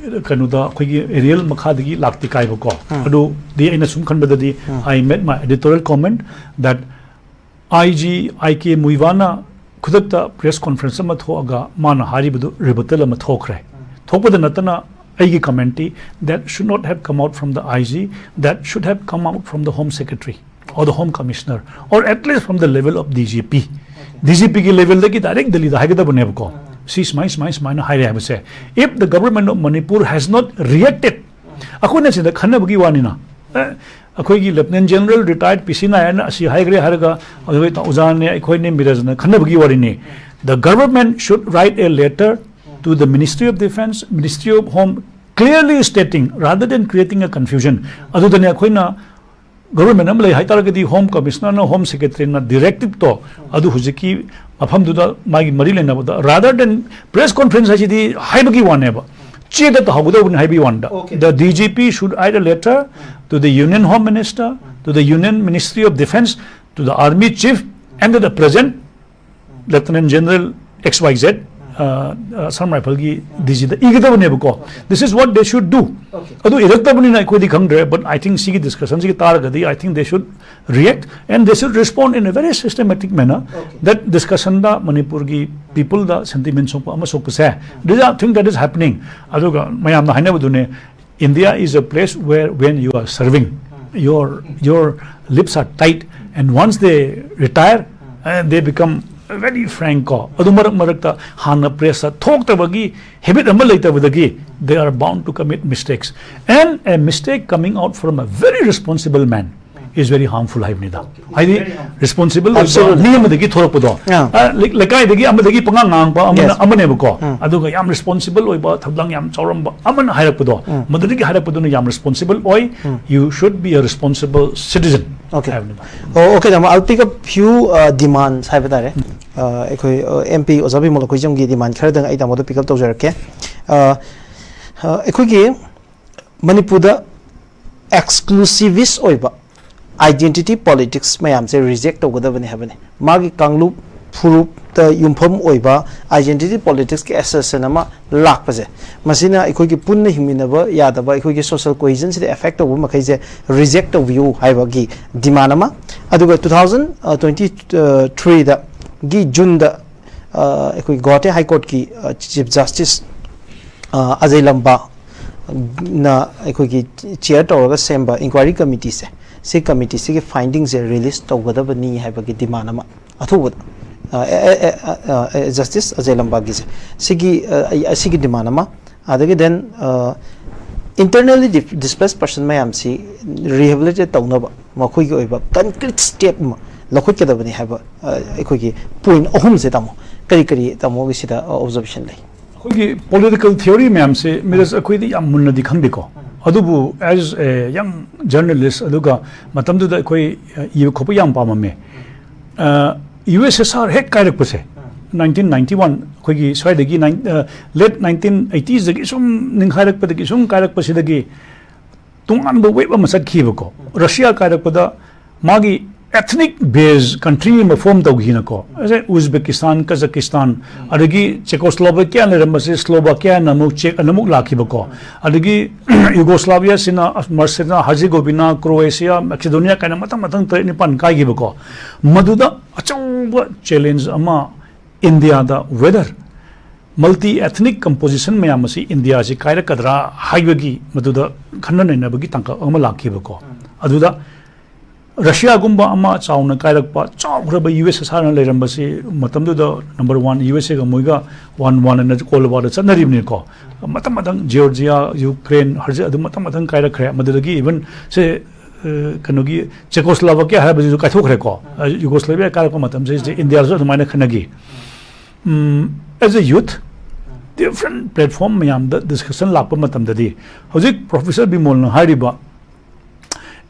ꯀꯩꯅꯣꯗ ꯑꯩꯈꯣꯏꯒꯤ ꯑꯦꯔꯤꯌꯦꯜ ꯃꯈꯥꯗꯒꯤ ꯂꯥꯛꯇꯤ ꯀꯥꯏꯕꯀꯣ, ꯑꯗꯨꯗꯤ ꯑꯩꯅ ꯁꯨꯝ ꯈꯟꯕꯗꯗꯤ, I made my editorial comment that I G I K Muivahꯅ ꯈꯨꯗꯛꯇ ꯄ꯭ꯔꯦꯁ ꯀꯣꯟꯐꯔꯦꯟꯁ ꯑꯃ ꯊꯣꯛꯑꯒ ꯃꯥꯅ ꯍꯥꯏꯔꯤꯕꯗꯨ ꯔꯤꯕꯇꯜ ꯑꯃ ꯊꯣꯛꯈ꯭ꯔꯦ꯫ ꯊꯣꯛꯄꯗ ꯅꯠꯇꯅ ꯑꯩꯒꯤ ꯀꯃꯦꯟꯇꯤ, that should not have come out from the I G, that should have come out from the Home Secretary꯫ or the Home Commissioner, or at least from the level of D G P. D GP ꯒꯤ level ꯗꯒꯤ direct ꯗꯦꯜꯂꯤꯗ ꯍꯥꯏꯒꯗꯕꯅꯦꯕꯀꯣ, ꯁꯤ ꯁꯨꯃꯥꯏ ꯁꯨꯃꯥꯏ ꯁꯨꯃꯥꯏꯅ ꯍꯥꯏꯔꯦ ꯍꯥꯏꯕꯁꯦ. If the government of Manipur has not reacted, ꯑꯩꯈꯣꯏꯅ ꯁꯤꯗ ꯈꯟꯅꯕꯒꯤ ꯋꯥꯅꯤꯅ, ꯑꯦ, ꯑꯩꯈꯣꯏꯒꯤ Lieutenant General retired P C Nair ꯅ ꯑꯁꯤ ꯍꯥꯏꯈ꯭ꯔꯦ ꯍꯥꯏꯔꯒ ꯑꯩꯈꯣꯏ ꯑꯣꯖꯥꯅꯦ, ꯑꯩꯈꯣꯏꯅꯦ, ꯃꯤꯔꯖꯅ ꯈꯟꯅꯕꯒꯤ ꯋꯥꯔꯤꯅꯤ. The government should write a letter to the Ministry of Defense, Ministry of Home, clearly stating, rather than creating a confusion. ꯑꯗꯨꯗꯅꯦ ꯑꯩꯈꯣꯏꯅ government ꯑꯃ ꯂꯩ ꯍꯥꯏꯇꯥꯔꯒꯗꯤ Home Commissioner ꯅ, Home Secretary ꯅ directive ꯇꯣ ꯑꯗꯨ ꯍꯧꯖꯤꯛꯀꯤ ꯃꯐꯝꯗꯨꯗ ꯃꯥꯒꯤ ꯃꯔꯤ ꯂꯩꯅꯕꯗ, rather than press conference ꯍꯥꯏꯁꯤꯗꯤ ꯍꯥꯏꯕꯒꯤ ꯋꯥꯅꯦꯕ, ꯆꯦꯗ ꯇꯧꯍꯧꯒꯗꯧꯕꯅꯤ ꯍꯥꯏꯕꯒꯤ ꯋꯥꯅꯤꯗ. Okay. The D G P should write a letter to the Union Home Minister, to the Union Ministry of Defense, to the Army Chief, and to the present Lieutenant General X Y Z, uh, uh, Assam Rifle ꯒꯤ D G the ꯏꯒꯗꯕꯅꯦꯕꯀꯣ. This is what they should do. Okay. ꯑꯗꯨ ꯏꯔꯛꯇꯕꯅꯤꯅ ꯑꯩꯈꯣꯏꯗꯤ ꯈꯪꯗ꯭ꯔꯦ, but I think ꯁꯤꯒꯤ discussion ꯁꯤꯒꯤ ꯇꯥꯔꯒꯗꯤ I think they should react and they should respond in a very systematic manner. Okay. That discussion ꯗ ꯃꯅꯤꯄꯨꯔꯒꯤ people ꯗ sentiment ꯁꯣꯛꯄ ꯑꯃ ꯁꯣꯛꯄꯁꯦ, this I think that is happening. ꯑꯗꯨꯒ ꯃꯌꯥꯝꯅ ꯍꯥꯏꯅꯕꯗꯨꯅꯦ, India is a place where when you are serving, your your lips are tight, and once they retire, uh, they become very frank ꯀꯣ. ꯑꯗꯨ ꯃꯔꯛ ꯃꯔꯛꯇ ꯍꯥꯟꯅ press ꯇ ꯊꯣꯛꯇꯕꯒꯤ habit ꯑꯃ ꯂꯩꯇꯕꯗꯒꯤ they are bound to commit mistakes, and a mistake coming out from a very responsible man is very harmful ꯍꯥꯏꯕꯅꯤꯗ. ꯍꯥꯏꯗꯤ responsible ꯑꯣꯏꯕ Absolutely. ꯃꯤ ꯑꯃꯗꯒꯤ ꯊꯣꯛꯂꯛꯄꯗꯣ, Yeah. ꯑ, ꯂꯩ- ꯂꯩꯀꯥꯏꯗꯒꯤ ꯑꯃꯗꯒꯤ ꯄꯉꯥꯡ ꯉꯥꯡꯕ ꯑꯃꯅ Yes. ꯑꯃꯅꯦꯕꯀꯣ. Mm. ꯑꯗꯨꯒ ꯌꯥꯝ responsible ꯑꯣꯏꯕ, ꯊꯧꯗꯥꯡ ꯌꯥꯝ ꯆꯥꯎꯔꯝꯕ ꯑꯃꯅ ꯍꯥꯏꯔꯛꯄꯗꯣ, ꯃꯗꯨꯗꯒꯤ ꯍꯥꯏꯔꯛꯄꯗꯨꯅ ꯌꯥꯝ responsible ꯑꯣꯏ. You should be a responsible citizen Okay. ꯍꯥꯏꯕꯅꯤꯗ. ꯑꯣ, okay, ꯇꯥꯃꯣ, I'll pick up few uh, demand ꯍꯥꯏꯕ ꯇꯥꯔꯦ. Uh, ꯑꯩꯈꯣꯏ ꯑꯦꯝ ꯄꯤ ꯑꯣꯖꯥ ꯕꯤꯃꯣꯜ ꯑꯩꯈꯣꯏꯖꯝꯒꯤ demand ꯈꯔꯗꯪ ꯑꯩ ꯇꯥꯃꯣꯗ pick up ꯇꯧꯖꯔꯛꯀꯦ. Uh, uh, ꯑꯩꯈꯣꯏꯒꯤ ꯃꯅꯤꯄꯨꯔꯗ exclusivist ꯑꯣꯏꯕ identity politics ꯃꯌꯥꯝꯁꯦ reject ꯇꯧꯒꯗꯕꯅꯤ ꯍꯥꯏꯕꯅꯤ. ꯃꯥꯒꯤ ꯀꯥꯡꯂꯨꯞ ꯐꯨꯔꯨꯞꯇ ꯌꯨꯝꯐꯝ ꯑꯣꯏꯕ identity politics ꯀꯤ assertion ꯑꯃ ꯂꯥꯛꯄꯁꯦ, ꯃꯁꯤꯅ ꯑꯩꯈꯣꯏꯒꯤ ꯄꯨꯟꯅ ꯍꯤꯡꯃꯤꯟꯅꯕ ꯌꯥꯗꯕ ꯑꯩꯈꯣꯏꯒꯤ social cohesion ꯁꯤꯗ affect ꯇꯧꯕ ꯃꯈꯩꯁꯦ reject ꯇꯧꯕꯤꯌꯨ ꯍꯥꯏꯕꯒꯤ demand ꯑꯃ. ꯑꯗꯨꯒ two thousand twenty three ꯗꯒꯤ June ꯗ ꯑ, ꯑꯩꯈꯣꯏ Guwahati High Court ꯀꯤ, ꯑ, Chief Justice, ꯑ, ꯑꯖꯩ ꯂꯝꯕꯥ ꯅ ꯑꯩꯈꯣꯏꯒꯤ chair ꯇꯧꯔꯒ ꯁꯦꯝꯕ inquiry committee ꯁꯦ, ꯁꯤ ꯀꯃꯤꯇꯤꯁꯤꯒꯤ ꯐꯥꯏꯟꯗꯤꯡꯁꯦ ꯔꯤꯂꯤꯁ ꯇꯧꯒꯗꯕꯅꯤ ꯍꯥꯏꯕꯒꯤ ꯗꯤꯃꯥꯟ ꯑꯃ ꯑꯊꯨꯕꯗ, ꯑ, ꯑꯦ, ꯑꯦ, ꯑꯦ, ꯑ, ꯑ, ꯑꯦ, ꯖꯁꯇꯤꯁ ꯑꯖꯌ ꯂꯝꯕꯥꯒꯤꯁꯦ, ꯁꯤꯒꯤ, ꯑ, ꯑꯩ, ꯑꯁꯤꯒꯤ ꯗꯤꯃꯥꯟ ꯑꯃ, ꯑꯗꯒꯤ then, ꯑ, internally displaced person ꯃꯌꯥꯝꯁꯤ ꯔꯤꯍꯦꯕꯤꯂꯤꯇꯦꯠ ꯇꯧꯅꯕ ꯃꯈꯣꯏꯒꯤ ꯑꯣꯏꯕ ꯀꯟꯀ꯭ꯔꯤꯠ ꯁ꯭ꯇꯦꯞ ꯑꯃ ꯂꯧꯈꯠꯀꯗꯕꯅꯤ ꯍꯥꯏꯕ, ꯑ, ꯑꯩꯈꯣꯏꯒꯤ ꯄꯣꯏꯟ ꯑꯍꯨꯝꯁꯦ, ꯇꯥꯃꯣ, ꯀꯔꯤ ꯀꯔꯤ ꯇꯥꯃꯣꯒꯤ ꯁꯤꯗ, ꯑ, ꯑꯣꯕꯖꯔꯕꯦꯁꯟ ꯂꯩ? ꯑꯩꯈꯣꯏꯒꯤ ꯄꯣꯂꯤꯇꯤꯀꯦꯜ ꯊꯤꯑꯣꯔꯤ ꯃꯌꯥꯝꯁꯦ, ꯃꯤꯔꯖ, ꯑꯩꯈꯣꯏꯗꯤ ꯌꯥꯝ ꯃꯨꯟꯅꯗꯤ ꯈꯪꯗꯦꯀꯣ꯫ ꯑꯗꯨꯕꯨ as a young journalist, ꯑꯗꯨꯒ ꯃꯇꯝꯗꯨꯗ ꯑꯩꯈꯣꯏ, ꯑ, ꯏꯕ ꯈꯣꯠꯄ ꯌꯥꯝ ꯄꯥꯝꯃꯝꯃꯦ꯫ ꯑ, ꯌꯨ ꯑꯦꯁ ꯑꯦꯁ ꯑꯥꯔ ꯍꯦꯛ ꯀꯥꯏꯔꯛꯄꯁꯦ, ꯅꯥꯏꯟꯇꯤꯟ ꯅꯥꯏꯟꯇꯤ ꯋꯥꯟ, ꯑꯩꯈꯣꯏꯒꯤ ꯁ꯭ꯋꯥꯏꯗꯒꯤ ꯅꯥꯏꯟ-, ꯑ, ꯂꯦꯠ ꯅꯥꯏꯟꯇꯤꯟ ꯑꯩꯇꯤꯁꯗꯒꯤ ꯁꯨꯝ ꯅꯤꯡꯈꯥꯏꯔꯛꯄꯗꯒꯤ ꯁꯨꯝ ꯀꯥꯏꯔꯛꯄꯁꯤꯗꯒꯤ ꯇꯣꯉꯥꯟꯕ ꯋꯦꯕ ꯑꯃ ꯆꯠꯈꯤꯕꯀꯣ꯫ ꯔꯁꯤꯌꯥ ꯀꯥꯏꯔꯛꯄꯗ ꯃꯥꯒꯤ ethnic based country ꯑꯃ ꯐꯣꯔꯝ ꯇꯧꯈꯤꯅꯀꯣ꯫ ꯑꯁꯦ ꯎꯖꯕꯦꯀꯤꯁꯇꯥꯟ, ꯀꯖꯥꯀꯤꯁꯇꯥꯟ, ꯑꯗꯒꯤ ꯆꯦꯀꯣꯁꯂꯣꯚꯥꯀꯤꯌꯥ ꯂꯩꯔꯝꯕꯁꯦ ꯁ꯭ꯂꯣꯚꯥꯀꯤꯌꯥꯅ ꯑꯃꯨꯛ ꯆꯦꯛ ꯑꯅ ꯑꯃꯨꯛ ꯂꯥꯛꯈꯤꯕꯀꯣ꯫ ꯑꯗꯒꯤ ꯌꯨꯒꯣꯁꯂꯥꯚꯤꯌꯥꯁꯤꯅ ꯃꯁꯤꯅ ꯍꯔꯖꯦꯒꯣꯚꯤꯅꯥ, ꯀ꯭ꯔꯣꯑꯦꯁꯤꯌꯥ, ꯃꯦꯁꯤꯗꯣꯅꯤꯌꯥ ꯀꯥꯏꯅ ꯃꯊꯪ ꯃꯊꯪ ꯇꯔꯦꯠ ꯅꯤꯄꯥꯟ ꯀꯥꯏꯈꯤꯕꯀꯣ꯫ ꯃꯗꯨꯗ ꯑꯆꯧꯕ ꯆꯦꯂꯦꯟꯖ ꯑꯃ ꯏꯟꯗꯤꯌꯥꯗ, whether multi ethnic composition ꯃꯌꯥꯝ ꯑꯁꯤ ꯏꯟꯗꯤꯌꯥꯁꯤ ꯀꯥꯏꯔꯛꯀꯗ꯭ꯔꯥ ꯍꯥꯏꯕꯒꯤ ꯃꯗꯨꯗ ꯈꯟꯅ ꯅꯩꯅꯕꯒꯤ ꯇꯥꯡꯀꯛ ꯑꯃ ꯂꯥꯛꯈꯤꯕꯀꯣ꯫ ꯑꯗꯨꯗ ꯔꯁꯤꯌꯥꯒꯨꯝꯕ ꯑꯃ ꯆꯥꯎꯅ ꯀꯥꯏꯔꯛꯄ, ꯆꯥꯎꯈ꯭ꯔꯕ ꯌꯨ ꯑꯦꯁ ꯑꯦꯁ ꯑꯥꯔꯅ ꯂꯩꯔꯝꯕꯁꯤ ꯃꯇꯝꯗꯨꯗ ꯅꯝꯕꯔ ꯋꯥꯟ ꯌꯨ ꯑꯦꯁ ꯑꯦꯒ ꯃꯣꯏꯒ ꯋꯥꯟ ꯋꯥꯟ ꯑꯅ ꯀꯣꯜ ꯋꯥꯔꯗ ꯆꯠꯅꯔꯤꯕꯅꯤꯀꯣ꯫ ꯃꯊꯪ ꯃꯊꯪ ꯖꯤꯑꯣꯔꯖꯤꯌꯥ, ꯌꯨꯀ꯭ꯔꯦꯟ, ꯍꯔꯖ-, ꯑꯗꯨ ꯃꯊꯪ ꯃꯊꯪ ꯀꯥꯏꯔꯛꯈ꯭ꯔꯦ꯫ ꯃꯗꯨꯗꯒꯤ ꯏꯚꯟ ꯁꯦ, ꯑ, ꯀꯩꯅꯣꯒꯤ ꯆꯦꯀꯣꯁꯂꯣꯚꯥꯀꯤꯌꯥ ꯍꯥꯏꯕꯁꯤꯁꯨ ꯀꯥꯏꯊꯣꯛꯈ꯭ꯔꯦꯀꯣ꯫ ꯑ, ꯌꯨꯒꯣꯁꯂꯥꯚꯤꯌꯥ ꯀꯥꯏꯔꯛꯄ ꯃꯇꯝꯁꯤꯗ ꯏꯟꯗꯤꯌꯥꯁꯨ ꯑꯗꯨꯃꯥꯏꯅ ꯈꯟꯅꯈꯤ꯫ ꯎꯝ, as a youth, different platform ꯃꯌꯥꯝꯗ ꯗꯤꯁꯀꯁꯟ ꯂꯥꯛꯄ ꯃꯇꯝꯗꯗꯤ ꯍꯧꯖꯤꯛ ꯄ꯭ꯔꯣꯐꯦꯁꯔ ꯕꯤꯃꯣꯜꯅ ꯍꯥꯏꯔꯤꯕ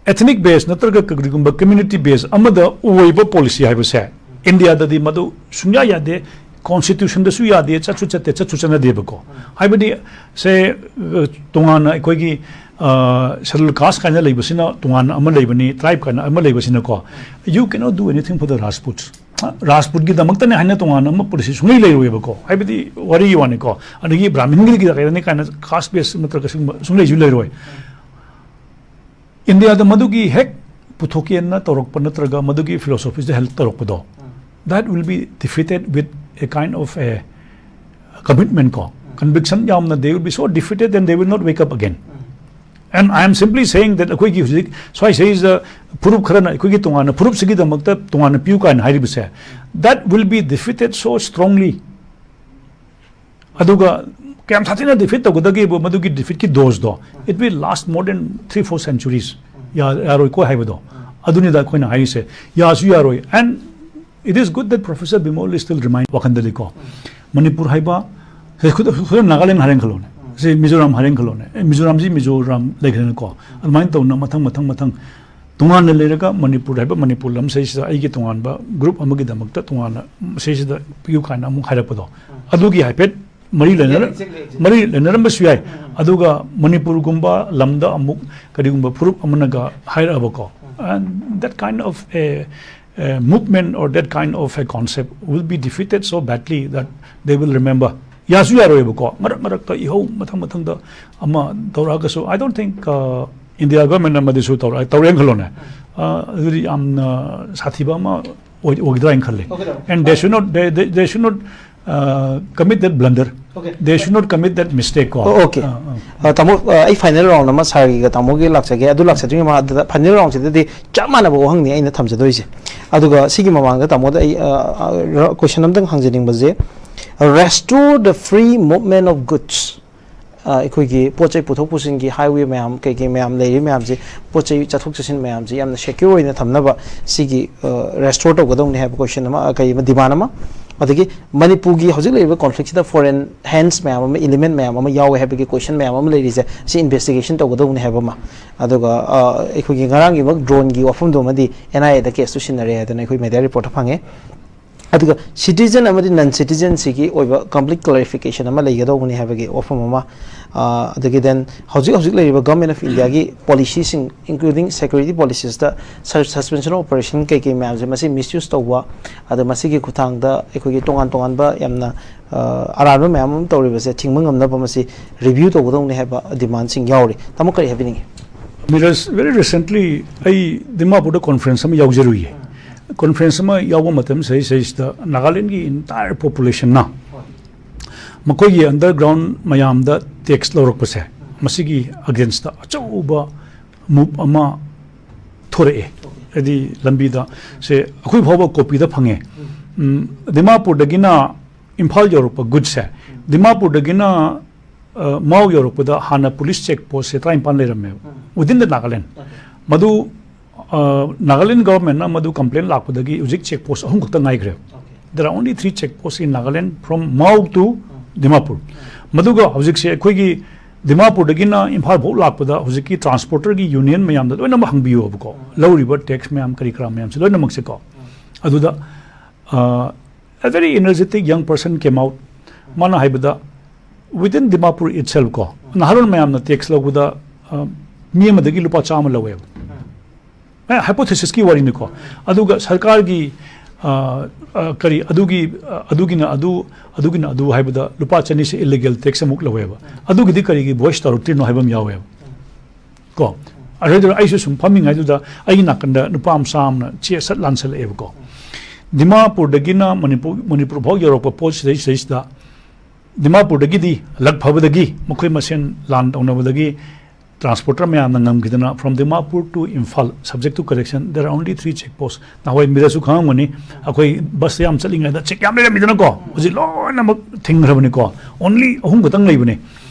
ethnic base ꯅꯠꯇ꯭ꯔꯒ ꯀꯔꯤꯒꯨꯝꯕ community base ꯑꯃꯗ ꯑꯣꯏꯕ ꯄꯣꯂꯤꯁꯤ ꯍꯥꯏꯕꯁꯦ ꯏꯟꯗꯤꯌꯥꯗꯗꯤ ꯃꯗꯨ ꯁꯨꯡꯌꯥ ꯌꯥꯗꯦ, ꯀꯣꯟꯁꯇꯤꯇ꯭ꯌꯨꯁꯟꯗꯁꯨ ꯌꯥꯗꯦ, ꯆꯠꯁꯨ ꯆꯠꯇꯦ, ꯆꯠꯁꯨ ꯆꯠꯅꯗꯦꯕꯀꯣ꯫ ꯍꯥꯏꯕꯗꯤ ꯁꯦ, ꯑ, ꯇꯣꯉꯥꯟꯅ ꯑꯩꯈꯣꯏꯒꯤ, ꯑ, ꯁꯦꯗꯨꯜ ꯀꯥꯁ ꯀꯥꯏꯅ ꯂꯩꯕꯁꯤꯅ ꯇꯣꯉꯥꯟꯅ ꯑꯃ ꯂꯩꯕꯅꯤ, ꯇ꯭ꯔꯥꯏꯕ ꯀꯥꯏꯅ ꯑꯃ ꯂꯩꯕꯁꯤꯅꯀꯣ, you cannot do anything for the Rajputs꯫ ꯔꯥꯖꯄꯨꯠꯀꯤꯗꯃꯛꯇꯅꯦ ꯍꯥꯏꯅ ꯇꯣꯉꯥꯟꯅ ꯑꯃ ꯄꯣꯂꯤꯁꯤ ꯁꯨꯡꯂꯩ ꯂꯩꯔꯣꯏꯕꯀꯣ꯫ ꯍꯥꯏꯕꯗꯤ ꯋꯥꯔꯤꯒꯤ ꯋꯥꯅꯤꯀꯣ꯫ ꯑꯗꯒꯤ ꯕ꯭ꯔꯥꯍꯃꯤꯟꯒꯤ ꯀꯩꯗꯅꯤ ꯀꯥꯏꯅ ꯀꯥꯁ ꯕꯦꯁ ꯅꯠꯇ꯭ꯔꯒ ꯁꯤꯒꯨꯝꯕ ꯁꯨꯡꯂꯩꯁꯨ ꯂꯩꯔꯣꯏ꯫ ꯏꯟꯗꯤꯌꯥꯗ ꯃꯗꯨꯒꯤ ꯍꯦꯛ ꯄꯨꯊꯣꯛꯀꯦꯅ ꯇꯧꯔꯛꯄ ꯅꯠꯇ꯭ꯔꯒ ꯃꯗꯨꯒꯤ ꯐꯤꯂꯣꯁꯣꯐꯤꯁꯤꯗ ꯍꯦꯜꯞ ꯇꯧꯔꯛꯄꯗꯣ, that will be defeated with a kind of a commitment ꯀꯣ, conviction ꯌꯥꯝꯅ, they will be so defeated and they will not wake up again꯫ And I am simply saying that ꯑꯩꯈꯣꯏꯒꯤ ꯍꯧꯖꯤꯛ ꯁ꯭ꯋꯥꯏꯁꯤꯗ ꯐꯨꯔꯨꯞ ꯈꯔꯅ ꯑꯩꯈꯣꯏꯒꯤ ꯇꯣꯉꯥꯟꯅ ꯐꯨꯔꯨꯞꯁꯤꯒꯤꯗꯃꯛꯇ ꯇꯣꯉꯥꯟꯅ ꯄꯤꯌꯨ ꯀꯥꯏꯅ ꯍꯥꯏꯔꯤꯕꯁꯦ, that will be defeated so strongly. ꯑꯗꯨꯒ ꯀꯌꯥꯝ ꯁꯥꯊꯤꯅ ꯗꯤꯐꯤꯠ ꯇꯧꯒꯗꯒꯦꯕꯨ, ꯃꯗꯨꯒꯤ ꯗꯤꯐꯤꯠꯀꯤ ꯗꯣꯁꯇꯣ, it will last more than three four centuries. ꯌꯥꯔꯣꯏꯀꯣ ꯍꯥꯏꯕꯗꯣ, ꯑꯗꯨꯅꯤꯗ ꯑꯩꯈꯣꯏꯅ ꯍꯥꯏꯔꯤꯁꯦ꯫ ꯌꯥꯁꯨ ꯌꯥꯔꯣꯏ꯫ And it is good that Professor Bimol is still remind ꯋꯥꯈꯟꯗꯗꯤꯀꯣ, Manipur ꯍꯥꯏꯕ, ꯈꯨꯗꯝ ꯅꯥꯒꯥꯂꯦꯟ ꯍꯥꯏꯔꯦꯅ ꯈꯜꯂꯣꯅꯦ, ꯁꯤ ꯃꯤꯖꯣꯔꯥꯝ ꯍꯥꯏꯔꯦꯅ ꯈꯜꯂꯣꯅꯦ, ꯑꯦ, ꯃꯤꯖꯣꯔꯥꯝꯁꯤ ꯃꯤꯖꯣꯔꯥꯝ ꯂꯩꯈ꯭ꯔꯦꯅꯀꯣ꯫ ꯑꯗꯨꯃꯥꯏꯅ ꯇꯧꯅ ꯃꯊꯪ ꯃꯊꯪ ꯃꯊꯪ ꯇꯣꯉꯥꯟꯅ ꯂꯩꯔꯒ ꯃꯅꯤꯄꯨꯔ ꯍꯥꯏꯕ ꯃꯅꯤꯄꯨꯔ ꯂꯝꯁꯤꯗꯩꯁꯤꯗ ꯑꯩꯒꯤ ꯇꯣꯉꯥꯟꯕ ꯒ꯭ꯔꯨꯞ ꯑꯃꯒꯤꯗꯃꯛꯇ ꯇꯣꯉꯥꯟꯅ ꯁꯤꯁꯤꯗ ꯄꯤꯌꯨ ꯀꯥꯏꯅ ꯑꯃꯨꯛ ꯍꯥꯏꯔꯛꯄꯗꯣ, ꯑꯗꯨꯒꯤ ꯍꯥꯏꯐꯦꯠ ꯃꯔꯤ ꯂꯩꯅꯔ ꯃꯔꯤ ꯂꯩꯅꯔꯝꯕꯁꯨ ꯌꯥꯏ꯫ ꯑꯗꯨꯒ ꯃꯅꯤꯄꯨꯔꯒꯨꯝꯕ ꯂꯝꯗ ꯑꯃꯨꯛ ꯀꯔꯤꯒꯨꯝꯕ ꯐꯨꯔꯨꯞ ꯑꯃꯅꯒ ꯍꯥꯏꯔꯛꯑꯕꯀꯣ, and that kind of a, a movement or that kind of a concept will be defeated so badly that they will remember. ꯌꯥꯁꯨ ꯌꯥꯔꯣꯏꯕꯀꯣ, ꯃꯔꯛ ꯃꯔꯛꯇ ꯏꯍꯧ ꯃꯊꯪ ꯃꯊꯪꯗ ꯑꯃ ꯇꯧꯔꯛꯑꯒꯁꯨ, I don't think, uh, India government ꯑꯃꯗꯤꯁꯨ ꯇꯧꯔꯛꯑꯦ, ꯇꯧꯔꯦꯅ ꯈꯜꯂꯣꯅꯦ, ꯑ, ꯑꯗꯨꯗꯤ ꯌꯥꯝꯅ ꯁꯥꯊꯤꯕ ꯑꯃ ꯑꯣꯏ-, ꯑꯣꯏꯒꯗ꯭ꯔꯥ ꯍꯥꯏꯅ ꯈꯜꯂꯤ꯫ And they should not, they, they, they should not, uh, commit that blunder. They should not commit that mistake ꯀꯣ꯫ ꯑꯣ, okay. ꯑ, ꯑ꯫ ꯑ, ꯇꯥꯃꯣ, ꯑ, ꯑꯩ ꯐꯥꯏꯅꯦꯜ ꯔꯥꯎꯟ ꯑꯃ ꯁꯥꯔꯒꯤꯒ ꯇꯥꯃꯣꯒꯤ ꯂꯥꯛꯆꯒꯦ꯫ ꯑꯗꯨ ꯂꯥꯛꯆꯗ꯭ꯔꯤꯉꯩ ꯃꯃꯥꯡꯗ ꯐꯥꯏꯅꯦꯜ ꯔꯥꯎꯟꯁꯤꯗꯗꯤ ꯆꯞ ꯃꯥꯟꯅꯕ ꯋꯥꯍꯪꯅꯤ ꯑꯩꯅ ꯊꯝꯖꯗꯣꯏꯁꯦ꯫ ꯑꯗꯨꯒ ꯁꯤꯒꯤ ꯃꯃꯥꯡꯗ ꯇꯥꯃꯣꯗ ꯑꯩ, ꯑ, ꯑ, ꯔ-, ꯀꯣꯏꯁꯟ ꯑꯝꯇꯪ ꯍꯪꯖꯅꯤꯡꯕꯁꯦ, restore the free movement of goods꯫ ꯑ, ꯑꯩꯈꯣꯏꯒꯤ ꯄꯣꯠ ꯆꯩ ꯄꯨꯊꯣꯛ ꯄꯨꯁꯤꯟꯒꯤ highway ꯃꯌꯥꯝ, ꯀꯩ ꯀꯩ ꯃꯌꯥꯝ ꯂꯩꯔꯤ ꯃꯌꯥꯝꯁꯦ, ꯄꯣꯠ ꯆꯩ ꯆꯠꯊꯣꯛ ꯆꯠꯁꯤꯟ ꯃꯌꯥꯝꯁꯦ ꯌꯥꯝꯅ secure ꯑꯣꯏꯅ ꯊꯝꯅꯕ ꯁꯤꯒꯤ, ꯑ, restore ꯇꯧꯒꯗꯧꯅꯤ ꯍꯥꯏꯕ ꯀꯣꯏꯁꯟ ꯑꯃ, ꯑ, ꯀꯩ ꯑꯃ, demand ꯑꯃ꯫ ꯑꯗꯒꯤ ꯃꯅꯤꯄꯨꯔꯒꯤ ꯍꯧꯖꯤꯛ ꯂꯩꯔꯤꯕ conflict ꯁꯤꯗ foreign hands ꯃꯌꯥꯝ ꯑꯃ, element ꯃꯌꯥꯝ ꯑꯃ ꯌꯥꯎꯋꯦ ꯍꯥꯏꯕꯒꯤ ꯀꯣꯏꯁꯟ ꯃꯌꯥꯝ ꯑꯃ ꯂꯩꯔꯤꯁꯦ, ꯁꯤ investigation ꯇꯧꯒꯗꯧꯅꯤ ꯍꯥꯏꯕ ꯑꯃ꯫ ꯑꯗꯨꯒ, ꯑ, ꯑꯩꯈꯣꯏꯒꯤ ꯉꯔꯥꯡꯒꯤꯃꯛ drone ꯒꯤ ꯋꯥꯐꯝꯗꯨꯃꯗꯤ N I A ꯗ case ꯇꯨ ꯁꯤꯟꯅꯔꯦ ꯍꯥꯏꯗꯅ ꯑꯩꯈꯣꯏ media report ꯇ ꯐꯪꯉꯦ꯫ ꯑꯗꯨꯒ citizen ꯑꯃꯗꯤ non citizen ꯁꯤꯒꯤ ꯑꯣꯏꯕ complete clarification ꯑꯃ ꯂꯩꯒꯗꯧꯕꯅꯤ ꯍꯥꯏꯕꯒꯤ ꯋꯥꯐꯝ ꯑꯃ, ꯑ, ꯑꯗꯒꯤ then ꯍꯧꯖꯤꯛ ꯍꯧꯖꯤꯛ ꯂꯩꯔꯤꯕ Government of India ꯒꯤ policy ꯁꯤꯡ, including security policies ꯇ ꯁ-, suspension of operation ꯀꯩꯀꯩ ꯃꯌꯥꯝꯁꯦ, ꯃꯁꯤ misuse ꯇꯧꯕ, ꯑꯗ ꯃꯁꯤꯒꯤ ꯈꯨꯠꯊꯥꯡꯗ ꯑꯩꯈꯣꯏꯒꯤ ꯇꯣꯉꯥꯟ ꯇꯣꯉꯥꯟꯕ ꯌꯥꯝꯅ, ꯑ, ꯑꯔꯥꯟꯕ ꯃꯌꯥꯝ ꯑꯃ ꯇꯧꯔꯤꯕꯁꯦ ꯊꯤꯡꯕ ꯉꯝꯅꯕ ꯃꯁꯤ review ꯇꯧꯒꯗꯧꯅꯤ ꯍꯥꯏꯕ demand ꯁꯤꯡ ꯌꯥꯎꯔꯤ꯫ ꯇꯥꯃꯣ, ꯀꯔꯤ ꯍꯥꯏꯕꯤꯅꯤꯡꯉꯤ? ꯃꯤꯔꯖ, very recently ꯑꯩ ꯗꯤꯃꯥꯄꯨꯔꯗ conference ꯑꯃ ꯌꯥꯎꯖꯔꯨꯏꯌꯦ꯫ Conference ꯑꯃ ꯌꯥꯎꯕ ꯃꯇꯝ ꯁꯤꯗꯩꯁꯤꯗ ꯅꯥꯒꯥꯂꯦꯟꯒꯤ entire population ꯅ ꯃꯈꯣꯏꯒꯤ underground ꯃꯌꯥꯝꯗ tax ꯂꯧꯔꯛꯄꯁꯦ, ꯃꯁꯤꯒꯤ against ꯑꯆꯧꯕ move ꯑꯃ ꯊꯣꯔꯛꯑꯦ꯫ ꯍꯥꯏꯗꯤ ꯂꯝꯕꯤꯗ ꯁꯦ ꯑꯩꯈꯣꯏ ꯐꯥꯎꯕ copy ꯗ ꯐꯪꯉꯦ꯫ ꯎꯝ, ꯗꯤꯃꯥꯄꯨꯔꯗꯒꯤꯅ ꯏꯝꯐꯥꯜ ꯌꯧꯔꯛꯄ goods ꯁꯦ, ꯗꯤꯃꯥꯄꯨꯔꯗꯒꯤꯅ ꯑ, ꯃꯥꯎ ꯌꯧꯔꯛꯄꯗ ꯍꯥꯟꯅ police check post ꯁꯦ ꯇꯔꯥꯅꯤꯄꯥꯜ ꯂꯩꯔꯝꯃꯦꯕ, within the Nagaland꯫ ꯃꯗꯨ ꯑ, Nagaland government ꯅ ꯃꯗꯨ complaint ꯂꯥꯛꯄꯗꯒꯤ ꯍꯧꯖꯤꯛ check post ꯑꯍꯨꯝ ꯈꯛꯇ ꯉꯥꯏꯈ꯭ꯔꯦꯕ꯫ There are only three check posts in Nagaland from Mao to Dimapur꯫ ꯃꯗꯨꯒ ꯍꯧꯖꯤꯛꯁꯦ ꯑꯩꯈꯣꯏꯒꯤ ꯗꯤꯃꯥꯄꯨꯔꯗꯒꯤꯅ ꯏꯝꯐꯥꯜ ꯐꯥꯎ ꯂꯥꯛꯄꯗ ꯍꯧꯖꯤꯛꯀꯤ transporter ꯒꯤ union ꯃꯌꯥꯝꯗ ꯂꯣꯏꯅꯃꯛ ꯍꯪꯕꯤꯌꯣꯕꯀꯣ, ꯂꯧꯔꯤꯕ tax ꯃꯌꯥꯝ ꯀꯔꯤ ꯀꯔꯥ ꯃꯌꯥꯝꯁꯦ ꯂꯣꯏꯅꯃꯛꯁꯦꯀꯣ꯫ ꯑꯗꯨꯗ ꯑ, a very energetic young person came out꯫ ꯃꯥꯅ ꯍꯥꯏꯕꯗ, within Dimapur itself ꯀꯣ, ꯅꯍꯥꯔꯣꯜ ꯃꯌꯥꯝꯅ tax ꯂꯧꯕꯗ ꯑ, ꯃꯤ ꯑꯃꯗꯒꯤ ꯂꯨꯄꯥ ꯆꯥꯝꯃ ꯂꯧꯋꯦꯕ꯫ ꯑꯦ, hypothesis ꯀꯤ ꯋꯥꯔꯤꯅꯤꯀꯣ꯫ ꯑꯗꯨꯒ ꯁꯔꯀꯥꯔꯒꯤ ꯑ, ꯑ, ꯀꯔꯤ ꯑꯗꯨꯒꯤ ꯑ, ꯑꯗꯨꯒꯤꯅ ꯑꯗꯨ ꯑꯗꯨꯒꯤꯅ ꯑꯗꯨ ꯍꯥꯏꯕꯗ ꯂꯨꯄꯥ ꯆꯅꯤꯁꯦ illegal tax ꯑꯃꯨꯛ ꯂꯧꯋꯦꯕ꯫ ꯑꯗꯨꯒꯤꯗꯤ ꯀꯔꯤꯒꯤ voice ꯇꯧꯔꯛꯇ꯭ꯔꯤꯅꯣ ꯍꯥꯏꯕ ꯑꯃ ꯌꯥꯎꯋꯦꯕ꯫ ꯀꯣ, ꯑꯗꯨꯗ ꯑꯩꯁꯨ ꯁꯨꯝ ꯐꯝꯃꯤꯉꯩꯗꯨꯗ ꯑꯩꯒꯤ ꯅꯥꯀꯟꯗ ꯅꯨꯄꯥ ꯃꯆꯥ ꯑꯃꯅ ꯆꯦ ꯁꯠ ꯂꯥꯟꯁꯜꯂꯛꯑꯦꯕꯀꯣ꯫ ꯗꯤꯃꯥꯄꯨꯔꯗꯒꯤꯅ ꯃꯅꯤꯄꯨꯔ ꯃꯅꯤꯄꯨꯔ ꯐꯥꯎ ꯌꯧꯔꯛꯄ ꯄꯣꯠ ꯁꯤꯗꯩ ꯁꯤꯗꯩꯁꯤꯗ ꯗꯤꯃꯥꯄꯨꯔꯗꯒꯤꯗꯤ ꯂꯛ ꯐꯕꯗꯒꯤ ꯃꯈꯣꯏ ꯃꯁꯦꯟ ꯂꯥꯟ ꯇꯧꯅꯕꯗꯒꯤ transporter ꯃꯌꯥꯝꯅ ꯉꯝꯈꯤꯗꯅ from Dimapur to Imphal subject to correction there are only three check posts꯫ ꯅꯍꯥꯟꯋꯥꯏ ꯃꯤꯔꯁꯨ ꯈꯪꯉꯝꯒꯅꯤ, ꯑꯩꯈꯣꯏ ꯕꯁꯇ ꯌꯥꯝ ꯆꯠꯂꯤꯉꯩꯗ check ꯌꯥꯝ ꯂꯩꯔꯝꯃꯤꯗꯅꯀꯣ꯫ ꯍꯧꯖꯤꯛ ꯂꯣꯏꯅꯃꯛ ꯊꯤꯡꯈ꯭ꯔꯕꯅꯤꯀꯣ꯫ Only ꯑꯍꯨꯝ ꯈꯛꯇꯪ ꯂꯩꯕꯅꯤ꯫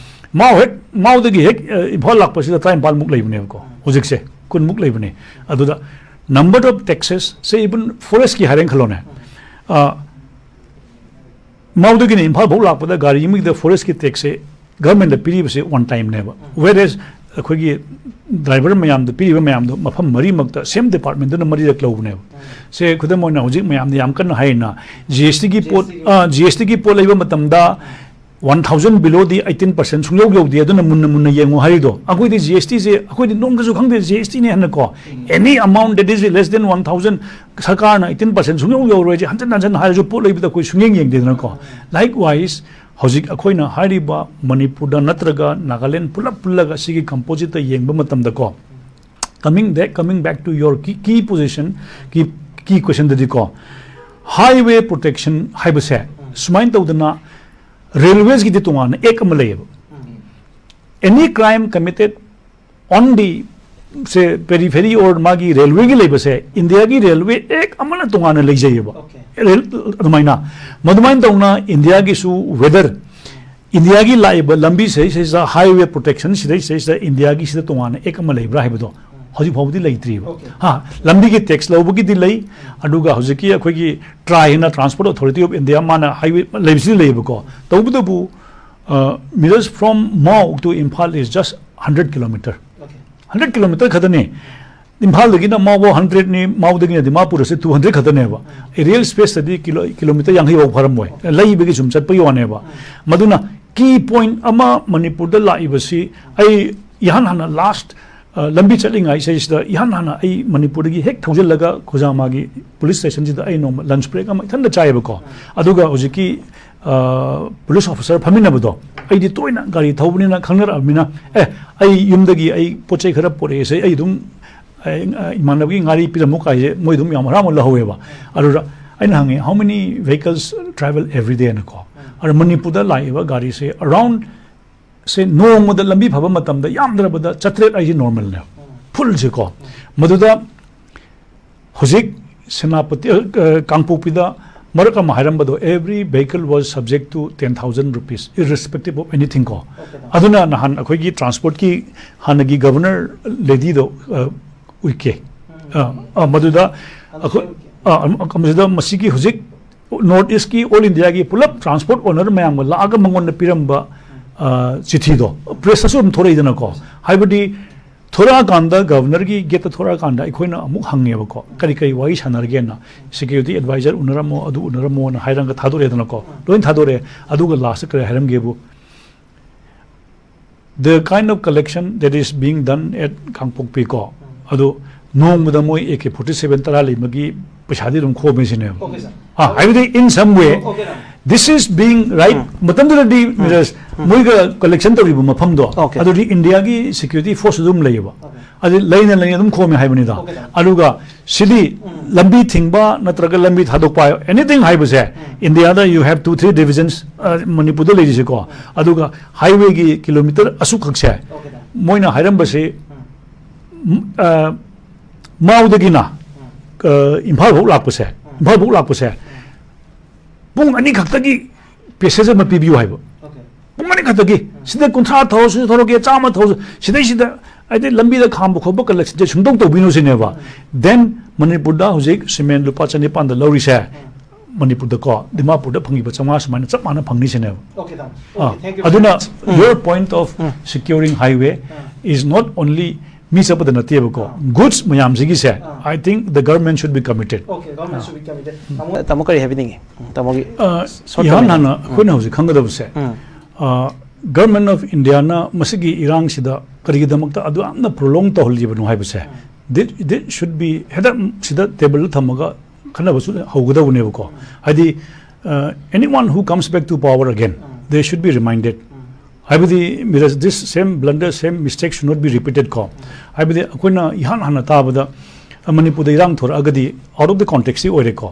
ꯃꯥꯎ ꯍꯦꯛ ꯃꯥꯎꯗꯒꯤ ꯍꯦꯛ ꯑ, ꯏꯝꯐꯥꯜ ꯂꯥꯛꯄꯁꯤꯗ ꯇꯔꯥꯅꯤꯄꯥꯜꯃꯨꯛ ꯂꯩꯕꯅꯦꯕꯀꯣ꯫ ꯍꯧꯖꯤꯛꯁꯦ ꯀꯨꯟꯃꯨꯛ ꯂꯩꯕꯅꯦ꯫ ꯑꯗꯨꯗ number of taxes say even forest ꯀꯤ ꯍꯥꯏꯔꯦꯅ ꯈꯜꯂꯣꯅꯦ꯫ ꯑ, ꯃꯥꯎꯗꯒꯤꯅ ꯏꯝꯐꯥꯜ ꯐꯥꯎ ꯂꯥꯛꯄꯗ ꯒꯥꯔꯤ ꯑꯃꯒꯤꯗ forest ꯀꯤ tax ꯁꯦ government ꯗ ꯄꯤꯔꯤꯕꯁꯦ one time ꯅꯦꯕ꯫ Whereas ꯑꯩꯈꯣꯏꯒꯤ driver ꯃꯌꯥꯝꯗ ꯄꯤꯔꯤꯕ ꯃꯌꯥꯝꯗꯣ ꯃꯐꯝ ꯃꯔꯤꯃꯛꯇ same department ꯇꯨꯅ ꯃꯔꯤꯔꯛ ꯂꯧꯕꯅꯦꯕ꯫ ꯁꯦ ꯈꯨꯗꯝ ꯑꯣꯏꯅ ꯍꯧꯖꯤꯛ ꯃꯌꯥꯝꯅ ꯌꯥꯝ ꯀꯟꯅ ꯍꯥꯏꯔꯤꯅ G S T ꯒꯤ ꯄꯣꯠ, G S T ꯒꯤ ꯑ, G S T ꯒꯤ ꯄꯣꯠ ꯂꯩꯕ ꯃꯇꯝꯗ one thousand below ꯗꯤ eighteen percent ꯁꯨꯡꯌꯧ ꯌꯧꯗꯦ, ꯑꯗꯨꯅ ꯃꯨꯟꯅ ꯃꯨꯟꯅ ꯌꯦꯡꯉꯨ ꯍꯥꯏꯔꯤꯗꯣ꯫ ꯑꯩꯈꯣꯏꯗꯤ G S T ꯁꯦ ꯑꯩꯈꯣꯏꯗꯤ ꯅꯣꯡꯇꯁꯨ ꯈꯪꯗꯦ, G S T ꯅꯦ ꯍꯥꯏꯅꯀꯣ꯫ Any amount that is less than one thousand ꯁꯔꯀꯥꯔꯅ eighteen percent ꯁꯨꯡꯌꯧ ꯌꯧꯔꯣꯏꯁꯦ ꯍꯟꯖꯤꯟ ꯍꯟꯖꯤꯟ ꯍꯥꯏꯔꯁꯨ ꯄꯣꯠ ꯂꯩꯕꯗ ꯑꯩꯈꯣꯏ ꯁꯨꯡꯌꯦꯡ ꯌꯦꯡꯗꯦꯗꯅꯀꯣ꯫ Likewise, ꯍꯧꯖꯤꯛ ꯑꯩꯈꯣꯏꯅ ꯍꯥꯏꯔꯤꯕ ꯃꯅꯤꯄꯨꯔꯗ ꯅꯠꯇ꯭ꯔꯒ ꯅꯥꯒꯥꯂꯦꯟ ꯄꯨꯂꯞ ꯄꯨꯜꯂꯒ ꯁꯤꯒꯤ composite ꯇ ꯌꯦꯡꯕ ꯃꯇꯝꯗꯀꯣ, coming back, coming back to your key, key position, key, key question ꯗꯗꯤꯀꯣ, highway protection ꯍꯥꯏꯕꯁꯦ ꯁꯨꯃꯥꯏꯅ ꯇꯧꯗꯅ railways ꯀꯤꯗꯤ ꯇꯣꯉꯥꯟꯅ act ꯑꯃ ꯂꯩꯌꯦꯕ꯫ Any crime committed on the, say, periphery or ꯃꯥꯒꯤ ꯔꯦꯜꯋꯦꯒꯤ ꯂꯩꯕꯁꯦ, ꯏꯟꯗꯤꯌꯥꯒꯤ ꯔꯦꯜꯋꯦ ꯑꯦꯛ ꯑꯃꯅ ꯇꯣꯉꯥꯟꯅ ꯂꯩꯖꯩꯌꯦꯕ꯫ Okay. ꯔꯦꯜ-, ꯑꯗꯨꯃꯥꯏꯅ ꯃꯗꯨꯃꯥꯏꯅ ꯇꯧꯅ ꯏꯟꯗꯤꯌꯥꯒꯤꯁꯨ ꯋꯦꯗꯔ, ꯏꯟꯗꯤꯌꯥꯒꯤ ꯂꯥꯛꯏꯕ ꯂꯝꯕꯤ ꯁꯤꯗꯩꯁꯤꯗ, ꯍꯥꯏꯋꯦ ꯄ꯭ꯔꯣꯇꯦꯛꯁꯟ ꯁꯤꯗꯩꯁꯤꯗꯩꯁꯤꯗ ꯏꯟꯗꯤꯌꯥꯒꯤ ꯁꯤꯗ ꯇꯣꯉꯥꯟꯅ ꯑꯦꯛ ꯑꯃ ꯂꯩꯕ꯭ꯔꯥ ꯍꯥꯏꯕꯗꯣ ꯍꯧꯖꯤꯛ ꯐꯥꯎꯕꯗꯤ ꯂꯩꯇ꯭ꯔꯤꯕ꯫ Okay. ꯍꯥ, ꯂꯝꯕꯤꯒꯤ ꯇꯦꯛꯁ ꯂꯧꯕꯒꯤꯗꯤ ꯂꯩ, ꯑꯗꯨꯒ ꯍꯧꯖꯤꯛꯀꯤ ꯑꯩꯈꯣꯏꯒꯤ TRAI ꯍꯥꯏꯅ, Transport Authority of India, ꯃꯥꯅ ꯍꯥꯏꯋꯦ ꯂꯩꯕꯁꯤꯗꯤ ꯂꯩꯌꯦꯕꯀꯣ꯫ ꯇꯧꯕꯇꯕꯨ, ꯑ, meters from Mao to Imphal is just hundred kilometer꯫ Okay. Hundred kilometer ꯈꯛꯇꯅꯤ꯫ ꯏꯝꯐꯥꯜꯗꯒꯤꯅ ꯃꯥꯎꯐꯥꯎ ꯍꯟꯗ꯭ꯔꯦꯠꯅꯤ, ꯃꯥꯎꯗꯒꯤꯅ ꯗꯤꯃꯥꯄꯨꯔ ꯑꯁꯤ ꯇꯨ ꯍꯟꯗ꯭ꯔꯦꯠ ꯈꯛꯇꯅꯦꯕ꯫ ꯑꯦꯔꯤꯌꯦꯜ ꯁ꯭ꯄꯦꯁꯇꯗꯤ ꯀꯤꯂꯣ-, ꯀꯤꯂꯣꯃꯤꯇꯔ ꯌꯥꯡꯈꯩ ꯐꯥꯎ ꯐꯥꯔꯝꯃꯣꯏ, ꯂꯩꯕꯒꯤ ꯁꯨꯝ ꯆꯠꯄꯒꯤ ꯋꯥꯅꯦꯕ꯫ ꯃꯗꯨꯅ ꯀꯤ ꯄꯣꯏꯟꯠ ꯑꯃ ꯃꯅꯤꯄꯨꯔꯗ ꯂꯥꯛꯏꯕꯁꯤ, ꯑꯩ ꯏꯍꯥꯟ ꯍꯥꯟꯅ ꯂꯥꯁ, ꯑ, ꯂꯝꯕꯤ ꯆꯠꯂꯤꯉꯩ ꯁꯤꯗꯩꯁꯤꯗ ꯏꯍꯥꯟ ꯍꯥꯟꯅ ꯑꯩ ꯃꯅꯤꯄꯨꯔꯗꯒꯤ ꯍꯦꯛ ꯊꯧꯖꯤꯜꯂꯒ ꯈꯨꯖꯥꯃꯥꯒꯤ ꯄꯨꯂꯤꯁ ꯁ꯭ꯇꯦꯁꯟꯁꯤꯗ ꯑꯩ ꯅꯣꯡꯃ ꯂꯟꯆ ꯕ꯭ꯔꯦꯛ ꯑꯃ ꯏꯊꯟꯗ ꯆꯥꯏꯌꯦꯕꯀꯣ꯫ ꯑꯗꯨꯒ ꯍꯧꯖꯤꯛꯀꯤ, ꯑ, ꯄꯨꯂꯤꯁ ꯑꯣꯐꯤꯁꯥꯔ ꯐꯝꯃꯤꯟꯅꯕꯗꯣ, ꯑꯩꯗꯤ ꯇꯣꯏꯅ ꯒꯥꯔꯤ ꯊꯧꯕꯅꯤꯅ ꯈꯪꯅꯔꯛꯑꯕꯅꯤꯅ, "ꯑꯦ, ꯑꯩ ꯌꯨꯝꯗꯒꯤ ꯑꯩ ꯄꯣꯠ ꯆꯩ ꯈꯔ ꯄꯨꯔꯛꯑꯦꯁꯦ, ꯑꯩ ꯑꯗꯨꯝ, ꯑꯩ, ꯑ, ꯏꯃꯥꯟꯅꯕꯒꯤ ꯉꯥꯔꯤ ꯄꯤꯔꯝꯃꯨ" ꯀꯥꯏꯁꯦ ꯃꯣꯏ ꯑꯗꯨꯝ ꯌꯥꯝ ꯍꯔꯥꯎꯅ ꯂꯧꯍꯧꯋꯦꯕ꯫ ꯑꯗꯨꯗ ꯑꯩꯅ ꯍꯪꯉꯦ, "How many vehicles travel every day?" ꯅꯀꯣ꯫ ꯑꯗꯣ ꯃꯅꯤꯄꯨꯔꯗ ꯂꯥꯛꯏꯕ ꯒꯥꯔꯤꯁꯦ ꯑꯔꯥꯎꯟ ꯁꯦ ꯅꯣꯡꯃꯗ ꯂꯝꯕꯤ ꯐꯕ ꯃꯇꯝꯗ ꯌꯥꯝꯗ꯭ꯔꯕꯗ ꯆꯥꯇ꯭ꯔꯦꯠ ꯍꯥꯏꯁꯦ ꯅꯣꯔꯃꯦꯜꯅꯦꯕ, ꯐꯨꯜꯁꯦꯀꯣ꯫ ꯃꯗꯨꯗ ꯍꯧꯖꯤꯛ ꯁꯦꯅꯥꯄꯇꯤ, ꯑ, ꯑ, ꯀꯥꯡꯄꯣꯛꯄꯤꯗ ꯃꯔꯛ ꯑꯃ ꯍꯥꯏꯔꯝꯕꯗꯣ, every vehicle was subject to ten thousand rupees irrespective of anything ꯀꯣ꯫ Okay, ꯇꯥꯃꯣ꯫ ꯑꯗꯨꯅ ꯅꯍꯥꯟ ꯑꯩꯈꯣꯏꯒꯤ ꯇ꯭ꯔꯥꯟꯁꯄꯣꯔꯠꯀꯤ ꯍꯥꯟꯅꯒꯤ ꯒꯕꯔꯅꯔ ꯂꯦꯗꯤꯗꯣ, ꯑ, ꯎꯏꯀꯦ꯫ ꯑ, ꯑ, ꯃꯗꯨꯗ ꯑꯩꯈꯣꯏ, ꯑ, ꯑ, ꯃꯁꯤꯗ ꯃꯁꯤꯒꯤ ꯍꯧꯖꯤꯛ ꯅꯣꯔꯠ ꯏꯁꯀꯤ ꯑꯣꯜ ꯏꯟꯗꯤꯌꯥꯒꯤ ꯄꯨꯂꯞ ꯇ꯭ꯔꯥꯟꯁꯄꯣꯔꯠ ꯑꯣꯅꯔ ꯃꯌꯥꯝꯒ ꯂꯥꯛꯑꯒ ꯃꯉꯣꯟꯗ ꯄꯤꯔꯝꯕ, ꯑ, ꯆꯤꯊꯤꯗꯣ ꯄ꯭ꯔꯦꯁꯇꯁꯨ ꯑꯗꯨꯝ ꯊꯣꯔꯛꯏꯗꯅꯀꯣ꯫ ꯍꯥꯏꯕꯗꯤ ꯊꯣꯔꯛꯑꯀꯥꯟꯗ ꯒꯕꯔꯅꯔꯒꯤ ꯒꯦꯠꯇ ꯊꯣꯔꯛꯑꯀꯥꯟꯗ ꯑꯩꯈꯣꯏꯅ ꯑꯃꯨꯛ ꯍꯪꯉꯦꯕꯀꯣ, "ꯀꯔꯤ ꯀꯔꯤ ꯋꯥꯔꯤ ꯁꯥꯟꯅꯔꯒꯦꯅ?" "ꯁꯦꯀ꯭ꯌꯨꯔꯤꯇꯤ ꯑꯦꯗꯚꯥꯏꯖꯔ ꯎꯅꯔꯝꯃꯣ, ꯑꯗꯨ ꯎꯅꯔꯝꯃꯣꯅ" ꯍꯥꯏꯔꯒ ꯊꯥꯗꯣꯔꯛꯑꯦꯗꯅꯀꯣ꯫ ꯂꯣꯏ ꯊꯥꯗꯣꯔꯛꯑꯦ꯫ ꯑꯗꯨꯒ ꯂꯥꯁꯇ ꯀꯔꯤ ꯍꯥꯏꯔꯝꯒꯦꯕꯨ, "The kind of collection that is being done at ꯀꯥꯡꯄꯣꯛꯄꯤ" ꯀꯣ, ꯑꯗꯨ ꯅꯣꯡꯃꯗ ꯃꯣꯏ ꯑꯦ ꯀꯦ ꯐꯣꯔꯇꯤ ꯁꯦꯚꯦꯟ ꯇꯔꯥ ꯂꯩꯕꯒꯤ ꯄꯩꯁꯥꯗꯤ ꯑꯗꯨꯝ ꯈꯣꯝꯃꯦ ꯁꯤꯅꯦꯕ꯫ Okay, sir. ꯑꯥ, ꯍꯥꯏꯕꯗꯤ in some way, Okay, sir. This is being right. ꯃꯇꯝꯗꯨꯗꯗꯤ ꯃꯤꯔꯥꯖ, ꯃꯣꯏꯒ ꯀꯂꯦꯛꯁꯟ ꯇꯧꯔꯤꯕ ꯃꯐꯝꯗꯣ, Okay. ꯑꯗꯨꯗꯤ ꯏꯟꯗꯤꯌꯥꯒꯤ ꯁꯦꯀ꯭ꯌꯨꯔꯤꯇꯤ ꯐꯣꯔꯁ ꯑꯗꯨꯝ ꯂꯩꯌꯦꯕ꯫ ꯑꯗꯨ ꯂꯩꯅ ꯂꯩꯅ ꯑꯗꯨꯝ ꯈꯣꯝꯃꯦ ꯍꯥꯏꯕꯅꯤꯗ꯫ Okay, sir. ꯑꯗꯨꯒ ꯁꯤꯗꯤ ꯂꯝꯕꯤ ꯊꯤꯡꯕ ꯅꯠꯇ꯭ꯔꯒ ꯂꯝꯕꯤ ꯊꯥꯗꯣꯛꯄ, ꯑꯦꯅꯤꯊꯤꯡ ꯍꯥꯏꯕꯁꯦ, ꯏꯟꯗꯤꯌꯥꯗ you have two three divisions, ꯃꯅꯤꯄꯨꯔꯗ ꯂꯩꯔꯤꯁꯦꯀꯣ꯫ ꯑꯗꯨꯒ ꯍꯥꯏꯋꯦꯒꯤ ꯀꯤꯂꯣꯃꯤꯇꯔ ꯑꯁꯨꯛꯈꯛꯁꯦ, Okay, sir. ꯃꯣꯏꯅ ꯍꯥꯏꯔꯝꯕꯁꯤ, ꯎꯝ, ꯑ, ꯃꯥꯎꯗꯒꯤꯅ, ꯑ, ꯏꯝꯐꯥꯜ ꯐꯥꯎ ꯂꯥꯛꯄꯁꯦ, ꯏꯝꯐꯥꯜ ꯐꯥꯎ ꯂꯥꯛꯄꯁꯦ ꯄꯨꯡ ꯑꯅꯤ ꯈꯛꯇꯒꯤ ꯄꯦꯁꯦꯖ ꯑꯃ ꯄꯤꯕꯤꯌꯨ ꯍꯥꯏꯕ꯫ Okay. ꯄꯨꯡ ꯑꯅꯤ ꯈꯛꯇꯒꯤ꯫ ꯁꯤꯗ ꯀꯨꯟꯊ꯭ꯔꯥ ꯊꯧꯔꯁꯨ ꯊꯧꯔꯒꯦ, ꯆꯥꯝꯃ ꯊꯧꯔꯁꯨ, ꯁꯤꯗꯩꯁꯤꯗ ꯍꯥꯏꯗꯤ ꯂꯝꯕꯤꯗ ꯈꯥꯝꯕ ꯈꯣꯠꯄ ꯀꯂꯦꯛꯁꯟꯁꯦ ꯁꯨꯡꯇꯧ ꯇꯧꯕꯤꯅꯨ ꯁꯤꯅꯦꯕ꯫ Then ꯃꯅꯤꯄꯨꯔꯗ ꯍꯧꯖꯤꯛ ꯁꯤꯃꯦꯟ ꯂꯨꯄꯥ ꯆꯅꯤꯄꯥꯟꯗ ꯂꯧꯔꯤꯁꯦ, ꯃꯅꯤꯄꯨꯔꯗꯀꯣ, ꯗꯤꯃꯥꯄꯨꯔꯗ ꯐꯪꯉꯤꯕ ꯆꯥꯝꯃꯉꯥ ꯁꯨꯃꯥꯏꯅ ꯆꯞ ꯃꯥꯟꯅ ꯐꯪꯅꯤ ꯁꯤꯅꯦꯕ꯫ Okay, ꯇꯥꯃꯣ꯫ ꯑꯥ, Okay, thank you. ꯑꯗꯨꯅ your point of securing highway is not only ꯃꯤ ꯆꯠꯄꯗ ꯅꯠꯇꯦꯕꯀꯣ, goods ꯃꯌꯥꯝꯁꯤꯒꯤꯁꯦ, I think the government should be committed. Okay, government should be committed. ꯇꯥꯃꯣ, ꯇꯥꯃꯣ ꯀꯔꯤ ꯍꯥꯏꯕꯤꯅꯤꯡꯉꯤ? ꯎꯝ, ꯇꯥꯃꯣꯒꯤ ꯑ, short ꯏꯍꯥꯟ comment. ꯍꯥꯟꯅ ꯑꯩꯈꯣꯏꯅ ꯍꯧꯖꯤꯛ ꯈꯪꯒꯗꯕꯁꯦ, ꯎꯝ. ꯒꯚꯔꯟꯃꯦꯟ ꯑꯣꯐ ꯏꯟꯗꯤꯌꯥꯅ ꯃꯁꯤꯒꯤ ꯏꯔꯥꯡꯁꯤꯗ ꯀꯔꯤꯒꯤꯗꯃꯛꯇ ꯑꯗꯨ ꯌꯥꯝꯅ ꯄ꯭ꯔꯣꯂꯣꯡ ꯇꯧꯍꯜꯂꯤꯕꯅꯣ ꯍꯥꯏꯕꯁꯦ, this, this should be, ꯍꯦꯛꯇ ꯁꯤꯗ ꯇꯦꯕꯜꯗ ꯊꯝꯃꯒ ꯈꯟꯅꯕꯁꯨ ꯍꯧꯒꯗꯧꯕꯅꯦꯕꯀꯣ꯫ ꯍꯥꯏꯗꯤ, uh, anyone who comes back to power again, they should be reminded. ꯍꯥꯏꯕꯗꯤ, Miraj, this same blunder, same mistake should not be repeated ꯀꯣ꯫ ꯍꯥꯏꯕꯗꯤ, ꯑꯩꯈꯣꯏꯅ ꯏꯍꯥꯟ ꯍꯥꯟꯅ ꯇꯥꯕꯗ, ꯑ, ꯃꯅꯤꯄꯨꯔꯗ ꯏꯔꯥꯡ ꯊꯣꯔꯛꯑꯒꯗꯤ, out of the context ꯁꯤ ꯑꯣꯏꯔꯦꯀꯣ꯫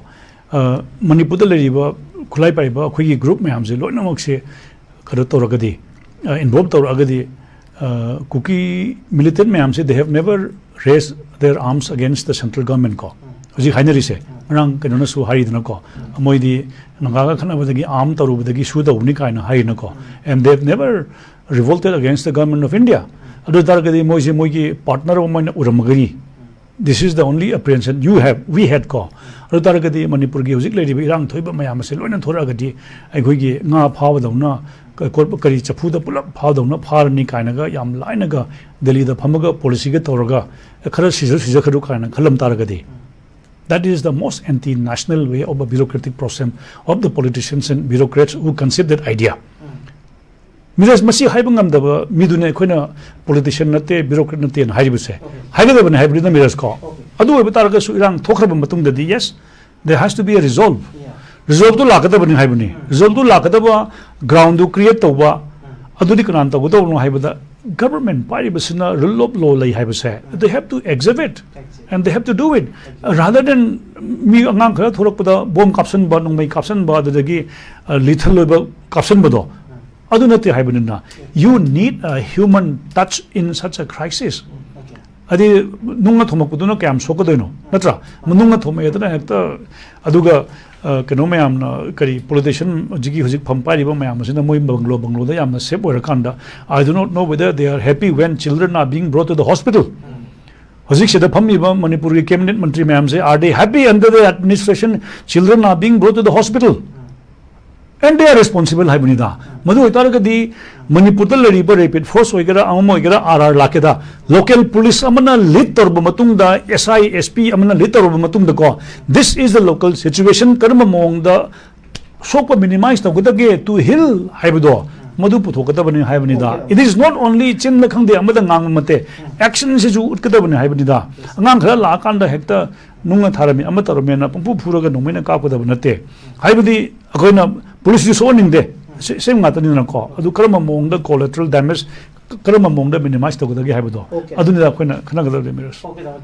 ꯑ, ꯃꯅꯤꯄꯨꯔꯗ ꯂꯩꯔꯤꯕ ꯈꯨꯠꯂꯥꯏ ꯄꯥꯏꯕ ꯑꯩꯈꯣꯏꯒꯤ ꯒ꯭ꯔꯨꯞ ꯃꯌꯥꯝꯁꯦ ꯂꯣꯏꯅꯃꯛꯁꯦ ꯀꯩꯅꯣ ꯇꯧꯔꯒꯗꯤ, ꯑ, involve ꯇꯧꯔꯛꯑꯒꯗꯤ, ꯑ, ꯀꯨꯀꯤ militant ꯃꯌꯥꯝꯁꯦ, they have never raised their arms against the central government ꯀꯣ꯫ ꯍꯧꯖꯤꯛ ꯍꯥꯏꯅꯔꯤꯁꯦ, ꯉꯔꯥꯡ ꯀꯩꯅꯣꯅꯁꯨ ꯍꯥꯏꯔꯤꯗꯅꯀꯣ, ꯃꯣꯏꯗꯤ ꯅꯥꯒꯥꯒ ꯈꯠꯅꯕꯗꯒꯤ ꯑꯥꯔꯝ ꯇꯧꯔꯨꯕꯗꯒꯤ ꯁꯨ ꯇꯧꯕꯅꯤ ꯀꯥꯏꯅ ꯍꯥꯏꯔꯤꯅꯀꯣ꯫ And they have never revolted against the government of India. ꯑꯗꯨ ꯑꯣꯏ ꯇꯥꯔꯒꯗꯤ ꯃꯣꯏꯁꯦ ꯃꯣꯏꯒꯤ ꯄꯥꯔꯠꯅꯔ ꯑꯃ ꯑꯣꯏꯅ ꯎꯔꯝꯃꯒꯅꯤ꯫ This is the only apprehension you have, we had ꯀꯣ꯫ ꯑꯗꯨ ꯇꯥꯔꯒꯗꯤ ꯃꯅꯤꯄꯨꯔꯒꯤ ꯍꯧꯖꯤꯛ ꯂꯩꯔꯤꯕ ꯏꯔꯥꯡ ꯊꯣꯛꯏꯕ ꯃꯌꯥꯝ ꯑꯁꯦ ꯂꯣꯏꯅ ꯊꯣꯔꯛꯑꯒꯗꯤ, ꯑꯩꯈꯣꯏꯒꯤ ꯉꯥ ꯐꯥꯕꯗꯧꯅ, ꯀ-, ꯀꯣꯠꯄ ꯀꯔꯤ ꯆꯐꯨꯗ ꯄꯨꯂꯞ ꯐꯥꯕꯗꯧꯅ ꯐꯥꯔꯅꯤ ꯀꯥꯏꯅꯒ ꯌꯥꯝ ꯂꯥꯏꯅꯒ ꯗꯦꯜꯂꯤꯗ ꯐꯝꯃꯒ ꯄꯣꯂꯤꯁꯤꯒ ꯇꯧꯔꯒ, "ꯑꯦ, ꯈꯔ ꯁꯤꯖ-, ꯁꯤꯖꯈ꯭ꯔꯗꯨ" ꯀꯥꯏꯅ ꯈꯜꯂꯝ ꯇꯥꯔꯒꯗꯤ, that is the most anti-national way of a bureaucratic process of the politicians and bureaucrats who conceived that idea. Miraj, ꯃꯁꯤ ꯍꯥꯏꯕ ꯉꯝꯗꯕ ꯃꯤꯗꯨꯅꯦ ꯑꯩꯈꯣꯏꯅ ꯄꯣꯂꯤꯇꯤꯁꯤꯌꯟ ꯅꯠꯇꯦ, ꯕ꯭ꯌꯨꯔꯣꯀ꯭ꯔꯦꯠ ꯅꯠꯇꯦꯅ ꯍꯥꯏꯔꯤꯕꯁꯦ꯫ ꯍꯥꯏꯒꯗꯕꯅꯤ ꯍꯥꯏꯕꯅꯤꯅ, ꯃꯤꯔꯥꯖ ꯀꯣ꯫ ꯑꯗꯨ ꯑꯣꯏꯕ ꯇꯥꯔꯒꯁꯨ ꯏꯔꯥꯡ ꯊꯣꯛꯈ꯭ꯔꯕ ꯃꯇꯨꯡꯗꯗꯤ, yes, there has to be a resolve. ꯔꯤꯖꯜꯇꯨ ꯂꯥꯛꯀꯗꯕꯅꯤ ꯍꯥꯏꯕꯅꯤ꯫ ꯔꯤꯖꯜꯇꯨ ꯂꯥꯛꯀꯗꯕ ꯒ꯭ꯔꯥꯎꯟꯗꯨ ꯀ꯭ꯔꯤꯌꯦꯠ ꯇꯧꯕ, ꯑꯗꯨꯗꯤ ꯀꯅꯥꯅ ꯇꯧꯒꯗꯧꯕꯅꯣ ꯍꯥꯏꯕꯗ, ꯒꯚꯔꯟꯃꯦꯟ ꯄꯥꯏꯔꯤꯕꯁꯤꯅ rule of law ꯂꯩ ꯍꯥꯏꯕꯁꯦ, they have to exhibit and they have to do it, rather than ꯃꯤ ꯑꯉꯥꯡ ꯈꯔ ꯊꯣꯛꯂꯛꯄꯗ ꯕꯣꯝ ꯀꯥꯞꯁꯟꯕ, ꯅꯣꯡꯃꯩ ꯀꯥꯞꯁꯟꯕ, ꯑꯗꯨꯗꯒꯤ ꯂꯤꯊꯜ ꯑꯣꯏꯕ ꯀꯥꯞꯁꯟꯕꯗꯣ, ꯑꯗꯨ ꯅꯠꯇꯦ ꯍꯥꯏꯕꯅꯤꯅ꯫ You need a human touch in such a crisis. ꯍꯥꯏꯗꯤ ꯅꯨꯡꯅ ꯊꯣꯝꯃꯛꯄꯗꯨꯅ ꯀꯌꯥꯝ ꯁꯣꯛꯀꯗꯣꯏꯅꯣ, ꯅꯠꯇ꯭ꯔꯥ? ꯅꯨꯡꯅ ꯊꯣꯝꯃꯛꯑꯦꯗꯅ ꯍꯦꯛꯇ, ꯑꯗꯨꯒ ꯑ, ꯀꯩꯅꯣ ꯃꯌꯥꯝꯅ, ꯀꯔꯤ, ꯄꯣꯂꯤꯇꯤꯁꯤꯌꯥꯟ ꯍꯧꯖꯤꯛꯀꯤ ꯍꯧꯖꯤꯛ ꯐꯝ ꯄꯥꯏꯔꯤꯕ ꯃꯌꯥꯝ ꯑꯁꯤꯅ ꯃꯣꯏ ꯕꯪꯒ꯭ꯂꯣ ꯕꯪꯒ꯭ꯂꯣꯗ ꯌꯥꯝꯅ ꯁꯦꯐ ꯑꯣꯏꯔꯀꯥꯟꯗ, I do not know whether they are happy when children are being brought to the hospital. ꯍꯧꯖꯤꯛꯁꯤꯗ ꯐꯝꯃꯤꯕ ꯃꯅꯤꯄꯨꯔꯒꯤ ꯀꯦꯕꯤꯅꯦꯠ ꯃꯟꯇ꯭ꯔꯤ ꯃꯌꯥꯝꯁꯦ, are they happy under the administration children are being brought to the hospital? And they are responsible ꯍꯥꯏꯕꯅꯤꯗ꯫ ꯃꯗꯨ ꯑꯣꯏꯇꯥꯔꯒꯗꯤ ꯃꯅꯤꯄꯨꯔꯗ ꯂꯩꯔꯤꯕ ꯔꯦꯄꯤꯗ force ꯑꯣꯏꯒꯦꯔꯥ, ꯑꯃ ꯑꯣꯏꯒꯦꯔꯥ, ꯑꯥꯔ ꯑꯥꯔ ꯂꯥꯛꯀꯦꯗ, ꯂꯣꯀꯦꯜ ꯄꯨꯂꯤꯁ ꯑꯃꯅ ꯂꯤꯗ ꯇꯧꯔꯕ ꯃꯇꯨꯡꯗ, ꯑꯦꯁ ꯑꯥꯏ, ꯑꯦꯁ ꯄꯤ ꯑꯃꯅ ꯂꯤꯗ ꯇꯧꯔꯕ ꯃꯇꯨꯡꯗꯀꯣ, this is the local situation, ꯀꯔꯝꯕ ꯃꯑꯣꯡꯗ ꯁꯣꯛꯄ ꯃꯤꯅꯤꯃꯥꯏꯁ ꯇꯧꯒꯗꯒꯦ, to heal ꯍꯥꯏꯕꯗꯣ, ꯃꯗꯨ ꯄꯨꯊꯣꯛꯀꯗꯕꯅꯤ ꯍꯥꯏꯕꯅꯤꯗ꯫ Okay, okay. It is not only ꯆꯤꯟꯗ ꯈꯪꯗꯦ, ꯑꯃꯗ ꯉꯥꯡꯕ ꯅꯠꯇꯦ, ꯑꯦꯛꯁꯟꯁꯤꯁꯨ ꯎꯠꯀꯗꯕꯅꯤ ꯍꯥꯏꯕꯅꯤꯗ꯫ ꯑꯉꯥꯡ ꯈꯔ ꯂꯥꯛꯑꯀꯥꯟꯗ ꯍꯦꯛꯇ ꯅꯨꯡꯅ ꯊꯥꯔꯝꯃꯤ, ꯑꯃ ꯇꯧꯔꯝꯃꯦꯅ ꯄꯨꯡꯐꯨ ꯐꯨꯔꯒ ꯅꯣꯡꯃꯩꯅ ꯀꯥꯞꯀꯗꯕ ꯅꯠꯇꯦ꯫ ꯍꯥꯏꯕꯗꯤ ꯑꯩꯈꯣꯏꯅ ꯄꯨꯂꯤꯁꯇꯤ ꯁꯣꯛꯍꯟꯅꯤꯡꯗꯦ, ꯁꯦ-, ꯁꯦꯝ ꯉꯥꯛꯇꯅꯤꯗꯅꯀꯣ꯫ ꯑꯗꯨ ꯀꯔꯝꯕ ꯃꯑꯣꯡꯗ ꯀꯣꯂꯦꯇꯔꯦꯜ ꯗꯦꯃꯦꯖ ꯀꯔꯝꯕ ꯃꯑꯣꯡꯗ ꯃꯤꯅꯤꯃꯥꯏꯁ ꯇꯧꯒꯗꯒꯦ ꯍꯥꯏꯕꯗꯣ, Okay. ꯑꯗꯨꯅꯤꯗ ꯑꯩꯈꯣꯏꯅ ꯈꯟꯅꯒꯗꯕ ꯂꯩꯃꯤꯔꯁ꯫ Okay, ꯇꯥꯃꯣ, thank you.